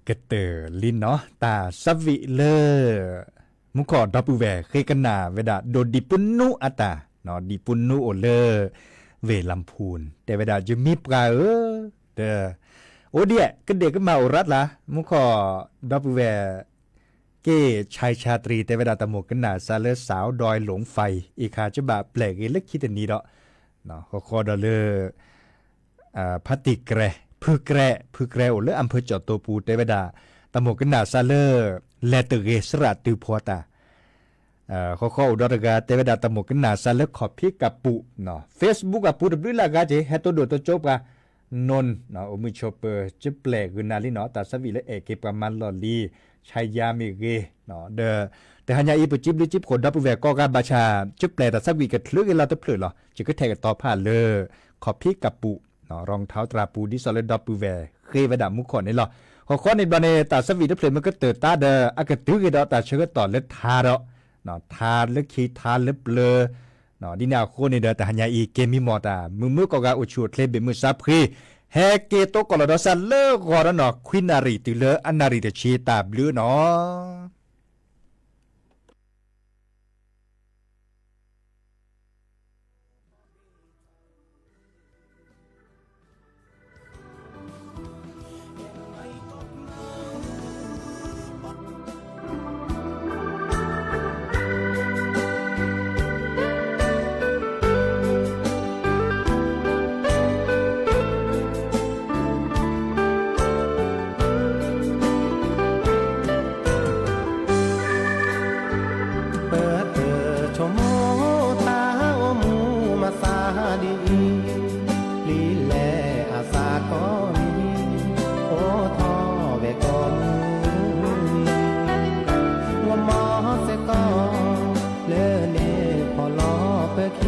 ကတၢၢ်လံနီၤ တၢ်သးဝံၣ်လၢ မူခိၣ်ဒီပုၢ်ဝဲၢ်ဃ့ကနၣ်ဝဲဒၣ် ဒိၣ်ဒံးပူနူအတၢ်, ဒံးပူနူအိၣ်လၢ ဝ့ၢ်လၤဖူၣ် တဲဝဲဒၣ် ယမံပှၢ်ဧၢ, ဒီး အိၣ်ဒံး ကဒ့ၣ်ကမၢ်အိၣ်ရၣ်လၢ မူခိၣ်ဒီပုၢ်ဝဲၢ် က့ၢ်ဆၢၣ်ဆၣ်တြံၤ တဲဝဲဒၣ် တၢ်မိၣ်ကနၣ်စၢ်လၢ စးဒီလွင်ဖဲ အံၤခါကဘၣ်ပျဲၢ်ဂ့ၤလၢခံတနံၤဒီး ဃီဃီဒီးလၢ ဖါတံၢ်ကြဲး ဖုကြဲး ဖုကြဲးအိၣ်လၢ အၣ်ဖၢၣ်ကၠီၣ်တိပူၤ တဲဝဲဒၣ် တၢ်မိၣ်ကနၣ်စၢ်လၢ လဲၤတဂ့ၤစရၣ်တုၤဖီတၢ် ဃီဃီအိၣ်ဒီးတဂၤ တဲဝဲဒၣ် တၢ်မိၣ်ကနၣ်စၢ်လၢခီၣ်ဖံးကပူၤ Facebook အပူၤတဘျုးလၢ်ဂၤက့ၤ ဟဲတိၢ်ဒိၣ်တိၢ်ကၠိပှၤ နူၢ် အိၣ်မုာ်ဆိးပၢၤ ကပျဲၢ်ဂုာ်နၤလံနီၤ တၢ်သးဝံၣ်လၢအဲၣ်က့ၤပှၤမၤလီၢ်လံၤ ဆါယါမ့ၢ်ဂ့ၤ ဒီး တဟါညါအံၤ ပစံးဘျုးစံးဖှိၣ်ဒီပုၢ်ဝဲၢ်ကိးဂၤဘၣ်ဆၣ် ကပျဲၢ်တၢ်သးဝံၣ်ကချုးဂ့ၤလီၤတဖျၢၣ်လီၤ ယကထဲးကတီၤဖးလၢ ခီၣ်ဖံးကပူၤ ရီၣ်ထီၣ်တြၢ်ပူၤ ဒ်သိးလၢဒီပုၢ်ဝဲၢ်ဃ့ဝဲဒၣ်မူခိၣ်န့ၣ်လီၤ. ဃီဃီန့ၣ်ဘျီန့ၣ် တၢ်သးဝံၣ်တဖျၢၣ်မ့ၢ်ကတၢၢ်တၢ်ဒီး အကတုၤဂ့ၤဒီးတၢ်ဆၢကတီၢ်လၢထါဒီး ထါလၢခံထါလၢပျၢၤ ဒ်န့ၣ်အဃိန့ၣ်ဒီး တဟါညါအံၤ ကဲမံမီၢ်တၢ် မုာ်မုာ်ကိးဂၤအိၣ်ဆူၣ်အိၣ်ချ့ဘ့ၣ်မုၢ်ဆါဖှံ ဟဲက့ၤတိကိၢ်လီၤဒီးစၢ်လၢဂီၤဒီးနီၤ ခွံနၣ်ရံၣ်တုၤလၢအနၣ်ရံၣ်တဆံတၢ်ဘျုးနီၤ. ပတဆိကမိၣ်တၢ်အိၣ်မူမၤသးဒ်အံၤ, လံာ်လဲၢ်အသးကီၢ်မံၤ, အိၣ်ထီၣ်ဝဲကိးမုၢ်နံၤ, ဂီၤမီၤစ့ၢ်ကီး လၢန့ၣ်ဖီၣ်လီၤပခံ,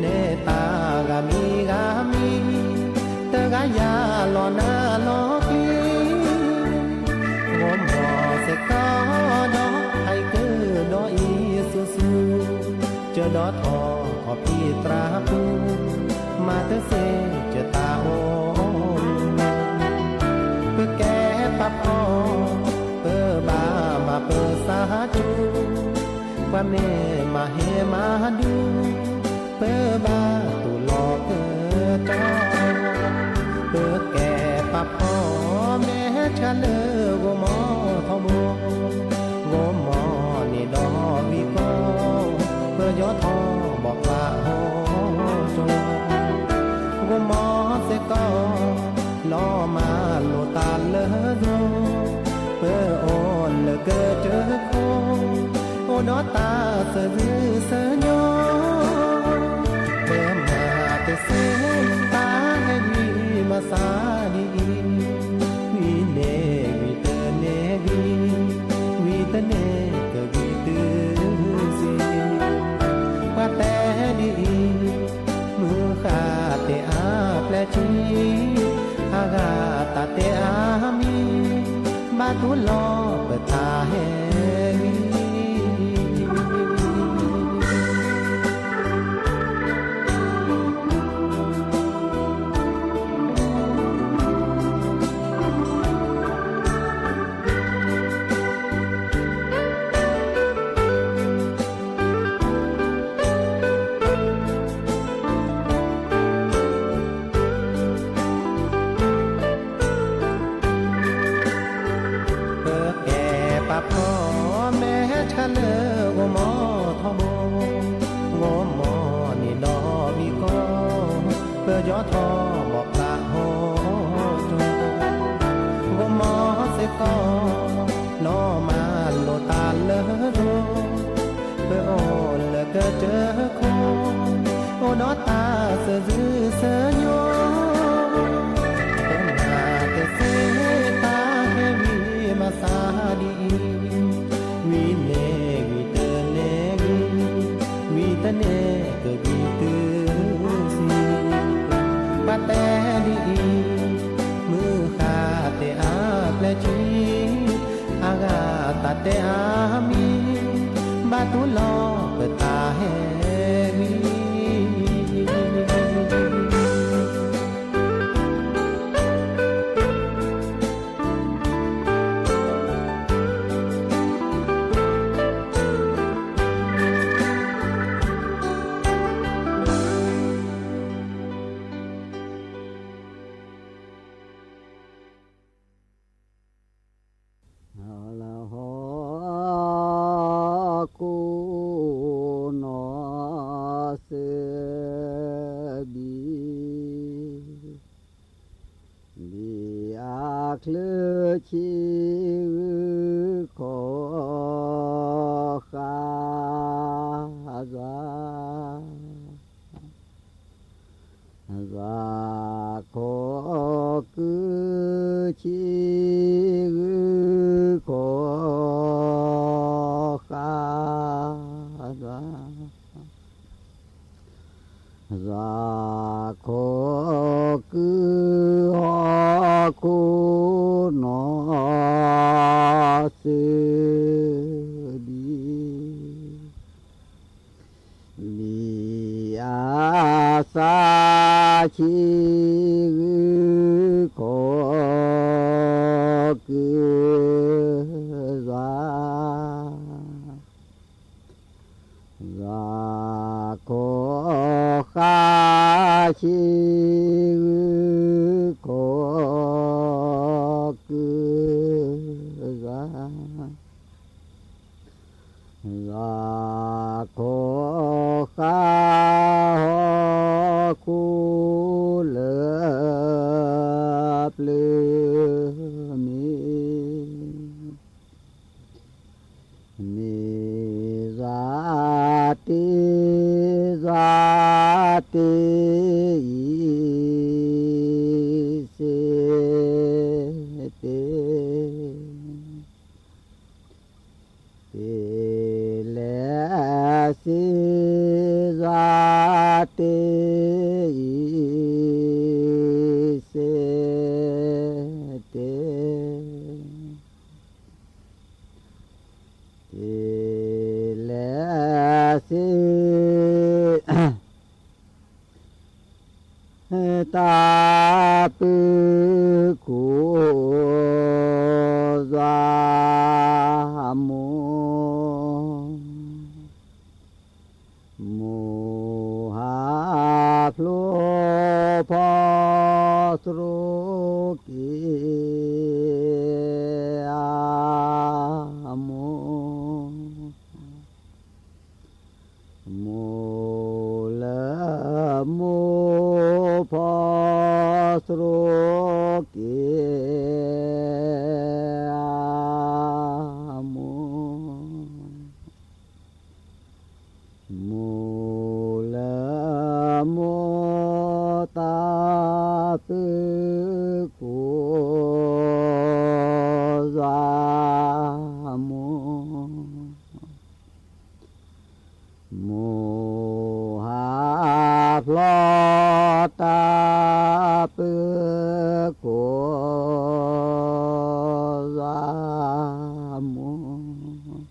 နဲတၢ်ဂၤမံၤဂၤမံၤ, တဂၤယၤလီၤနၤလီၤကျံ, ဂီၤမီၤစ့ၢ်ကီးဒီး ဟဲက့ၤဒီးအံၤဆူၣ်ဆူၣ်, ကၢဒီးထီၣ်ခီၣ်ဖံးတြၢ်ပူၤ, မၤတစ့ၢ်ကတၢ်အိၣ်မူ, ပကဲပာ်ဖီၣ် ပဘၣ်မၤပသးစူၤ, ပှၤမ့ၢ်မၤဟ့ၣ်မၤဒူ, ပဘၣ်တူၢ်လိာ်ကတီၢ်, ပကဲပာ်ဖီၣ်မဲာ်ဆှးလၢဂီၤမီၤထီဘိ, ဂီၤမီၤန့ၣ်ဒီးဝံၤကီၢ်, ပယီၤထီၣ်ဘီၣ်ဖျါဟီၣ်ကၠီ, ဂီၤမီၤစ့ၢ်ကီး လီၤမၢ်လိာ်တၢ်လၢယိၤ, ပအိၣ်လၢကစၢၢ်ခိၣ်, အိၣ်ဒီးတၢ်သးစၢ်စၢ်ညီ, ပမၤတစ့ၢ်တၢ်ဟဲဝံၤမၤသးဒ်အံၤ, ဝံၤန့ၣ်ဝံၤတန့ၢ်ဂံၢ်, ဝံၤတန့ၢ်ကဂံၢ်တုၤဆံး, ပှၤတဲဒ်အံၤ, မုၢ်ဃၢ်တဲအါပျဲၢ်ထံ, အဂၤတၢ်တဲအါမံၤ, ဘၣ်တူၢ်လိာ်ပတၢ်ဟဲဝံၤပကဲပာ်ဖီၣ်မဲာ်ဆှးလၢဂီၤမီၤထီဘိ, ဂီၤမီၤန့ၣ်ဒီးဝံၤကီၢ်, ပယီၤထီၣ်ဘီၣ်ဖျါဟီၣ်ကၠီ, ဂီၤမီၤစ့ၢ်ကီး, လီၤမၢ်လိာ်တၢ်လၢယိၤ, ပအိၣ်လၢကစၢၢ်ခိၣ်, အိၣ်ဒီးတၢ်သးစၢ်စၢ်ညီ, ပမၤတစ့ၢ်တၢ်ဟဲဝံၤမၤသးဒ်အံၤ, ဝံၤန့ၣ်ဝံၤတန့ၢ်ဂံၢ်, ဝံၤတန့ၢ်ကဂံၢ်တုၤဆံး, ပှၤတဲဒ်အံၤ, မုၢ်ဃၢ်တဲအါပျဲၢ်ထံ, အဂၤတၢ်တဲအါမံၤ, ဘၣ်တူၢ်လိာ်ပတၢ်ဟဲဝံၤ စၢဘံၣ်, ဘံၣ်အချၢဆံဂုၢ်ခီဃၣ်, စှၤ, စှၤခီကုဆံဂုၢ်ခီဃၣ်, စှၤ စှၤခီကုဟီၣ်ခိၣ်နီၢ်စၢ, ဘံၣ်, ဘံၣ်အစးဆံဂုၢ်ခီကု, စှၤ စှၤခီဃၣ်ဆံဂုၢ်ခီကု, စှၤ စှၤခီဃၣ်ဟီၣ်ခိၣ်လၢပျၢၤမ့ၢ်, မ့ၢ်စှၤတ့, စှၤတ့အံၤစ့တ့, တ့လဲၤစ့, စှၤတ့အံၤစ့တ့, တ့လဲၤစ့ တၢ်ပုၢ်ခိၣ်, စှၤမိၢ်, မိၢ်ဟးဖျိဖီစရီက့ၤ, အမိၢ် မိၢ်လၢမိၢ်ဖီစရီက့ၤ, အမိၢ် မိၢ်လၢမိၢ်တၢ်ပုၢ်ခိၣ်, စှၤမိၢ်, မိၢ်ဟးဖျိတၢ်ပုၢ်ခိၣ်, စှၤမိၢ်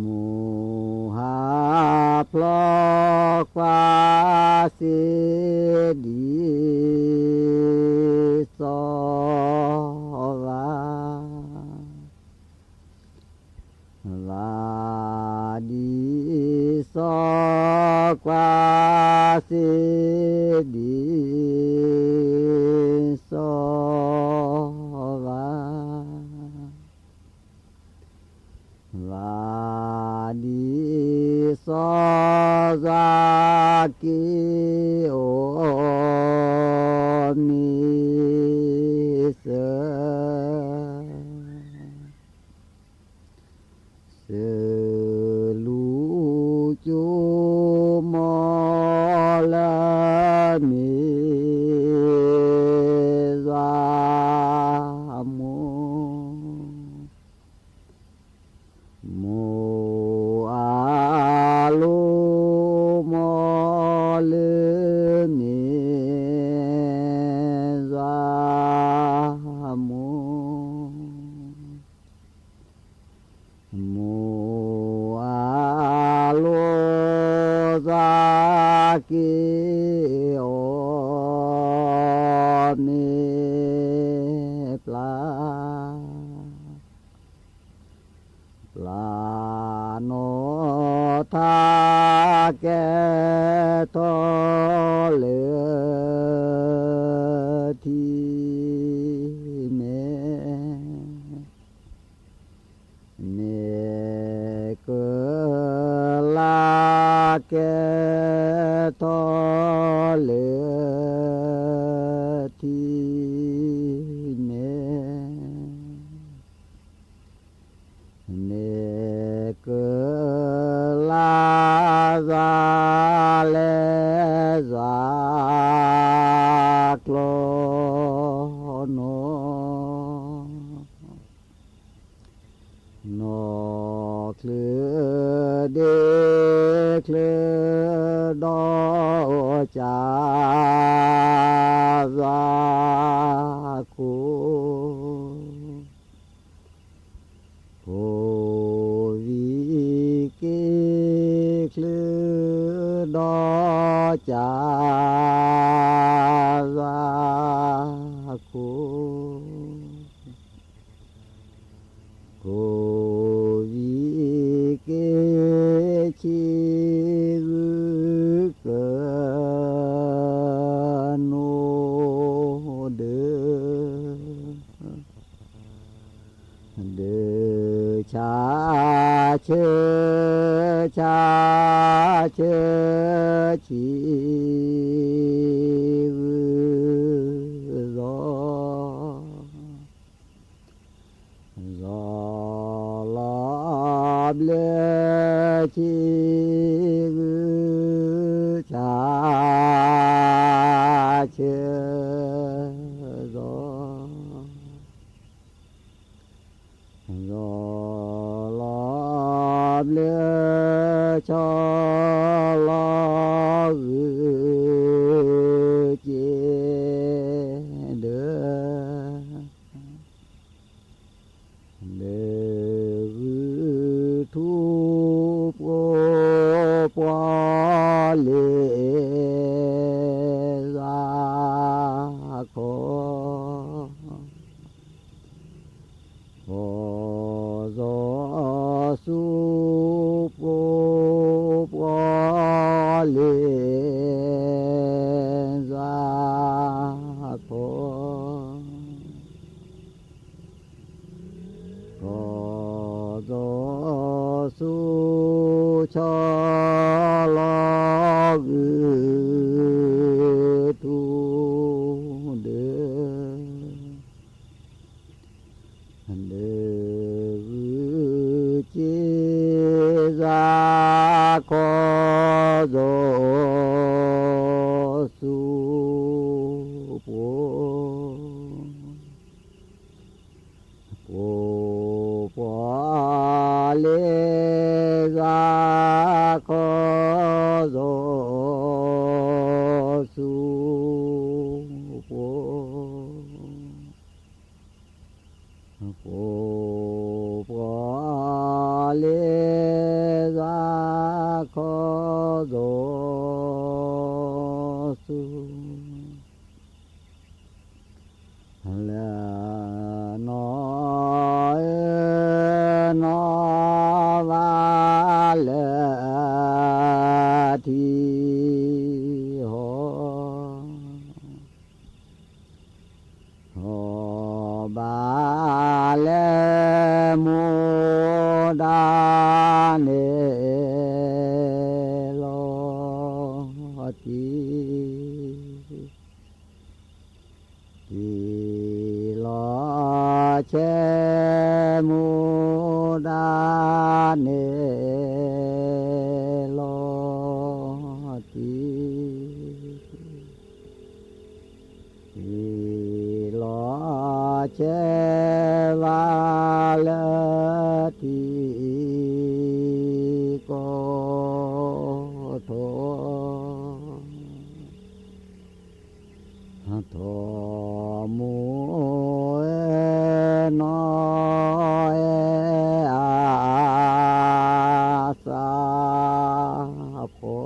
မိၢ်ဟးဖျိကွၢ်စ့ဒ်စီၤဝါ, ဝါဒ်စီၤကွၢ်စ့ဒ်စီၤဝါ ဝၤဒ်စီၤစၤက့အိၣ်မ့ၢ်စၢၤ, စၢၤလူၤကၠိမီၤလၢမ့ၢ် စှၤမိၢ် မိၢ်အလိၤမီၤလၢမ့ၢ်စှၤမိၢ်, မိၢ်အလိၤစှၤက့အိၣ်မ့ၢ်ပျၢ် ပျၢ်နီၢ်ထါကဲထီၣ်လၢထံမဲာ်, ကဲထီၣ်လၢထံန့ၣ် မ့ၢ်ကလါစၢ်လဲၤစၢ်ကျီနီၤ နီၢ်ချုးဒ့ချုးဒီးကၢ်စၢ်ခိၣ် ကိၣ်ဝံၤက့ၤချုးဒီးကၢ်စၢ်ခိၣ် ကိၣ်ဝံၤက့ၤဆံဂုၢ်ကနိဒၢ ဒၢဆၣ်ဆၢ ဆၣ်ဆၢ ဆံဂုၢ်စီၤ စီၤလီၤဘျၢ ဆံဂုၢ်ဆၣ်ဆၢစီၤ စီၤလီၤဘျၢ ဆီလီၤဂုၢ်က့ၤဒၢ ဒၢဂုၢ်ထူပှိၢ်ပှီၢ်လ့ၣ်စၢ်ခီ ပီၤစီၤစူၤပှိၢ်ပှီၢ်လ့ၣ်စၢ်ခီ ပီၤစီၤစူၤ ဆီလီၤဂုၢ်ထူဒၢ ဒၢဂုၢ်က့ၤစၢ်ခီ စီၤစူၤပှိၢ် ပှိၢ်ပှီၢ်လ့ၣ်စၢ်ခီ စီၤစူၤပှိၢ် ပှိၢ်ပှီၢ်လ့ၣ်စၢ်ခီ စီၤစူၤ လၢနီၢ်အၢနီၢ်ဘၣ်လၢ ထံဟီၣ် ဟီၣ်ဘၣ်လၢမူဒါန့ၣ်လီၤတံၢ် တံၢ်လီၤဆဲးမူဒါန့ၣ် လီၤတံၢ် တံၢ်လီၤဆဲးဘၣ်လၢထံကီၢ်ထီၣ် ထီၣ်မူအဲၣ်နီၢ်အဲၣ်အါ အသးဖှီၣ်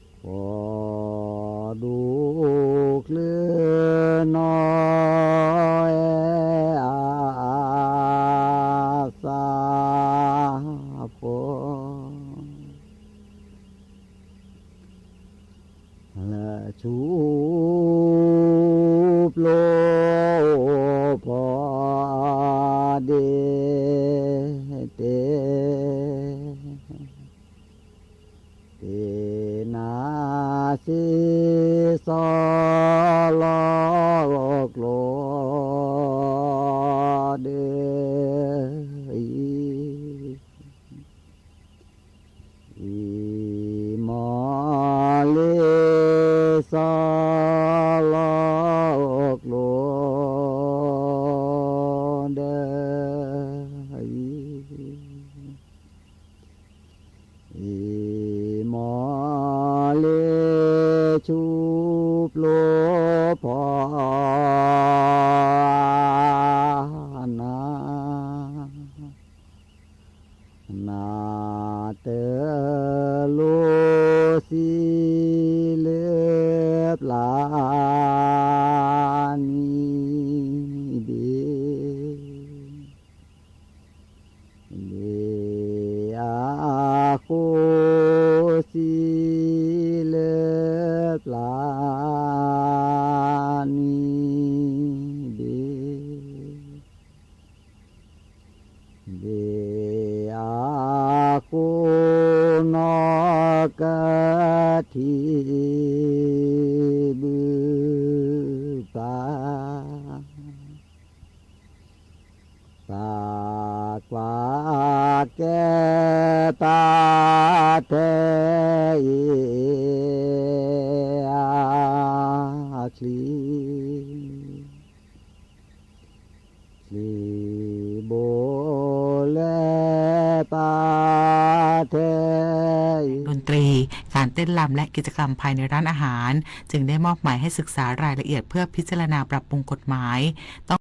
ဖှီၣ်ဒူကျၢၤနီၢ်အဲၣ်အါ အသးဖှီၣ် လၢဆူပျိပီၤဒ့တဲ သ့ၣ်နၤစ့စီလီၤကျိဒၢ အံၤမီၢ်လ့စီလီၤကျိဒၢအံၤ, အံၤမီၢ်လ့ဆူပျိဖီနၤ နၤတလိစံလၢပျၢနံၤဘ့ၣ်, ဘ့ၣ်အဃိစံလၢပျၢနံၤဘ့ၣ် ဘ့ၣ်အဃိနီၢ်ကထံၣ်ဘုပၢ်, သးကွၢ်ကဲပၢ်ထဲအံၤအချံ ချံဘိလၢပၢ်ထဲအံၤ ดนตรี การเต้นรำ และกิจกรรมภายในร้านอาหาร จึงได้มอบหมายให้ศึกษารายละเอียดเพื่อพิจารณาปรับปรุงกฎหมาย ต้อง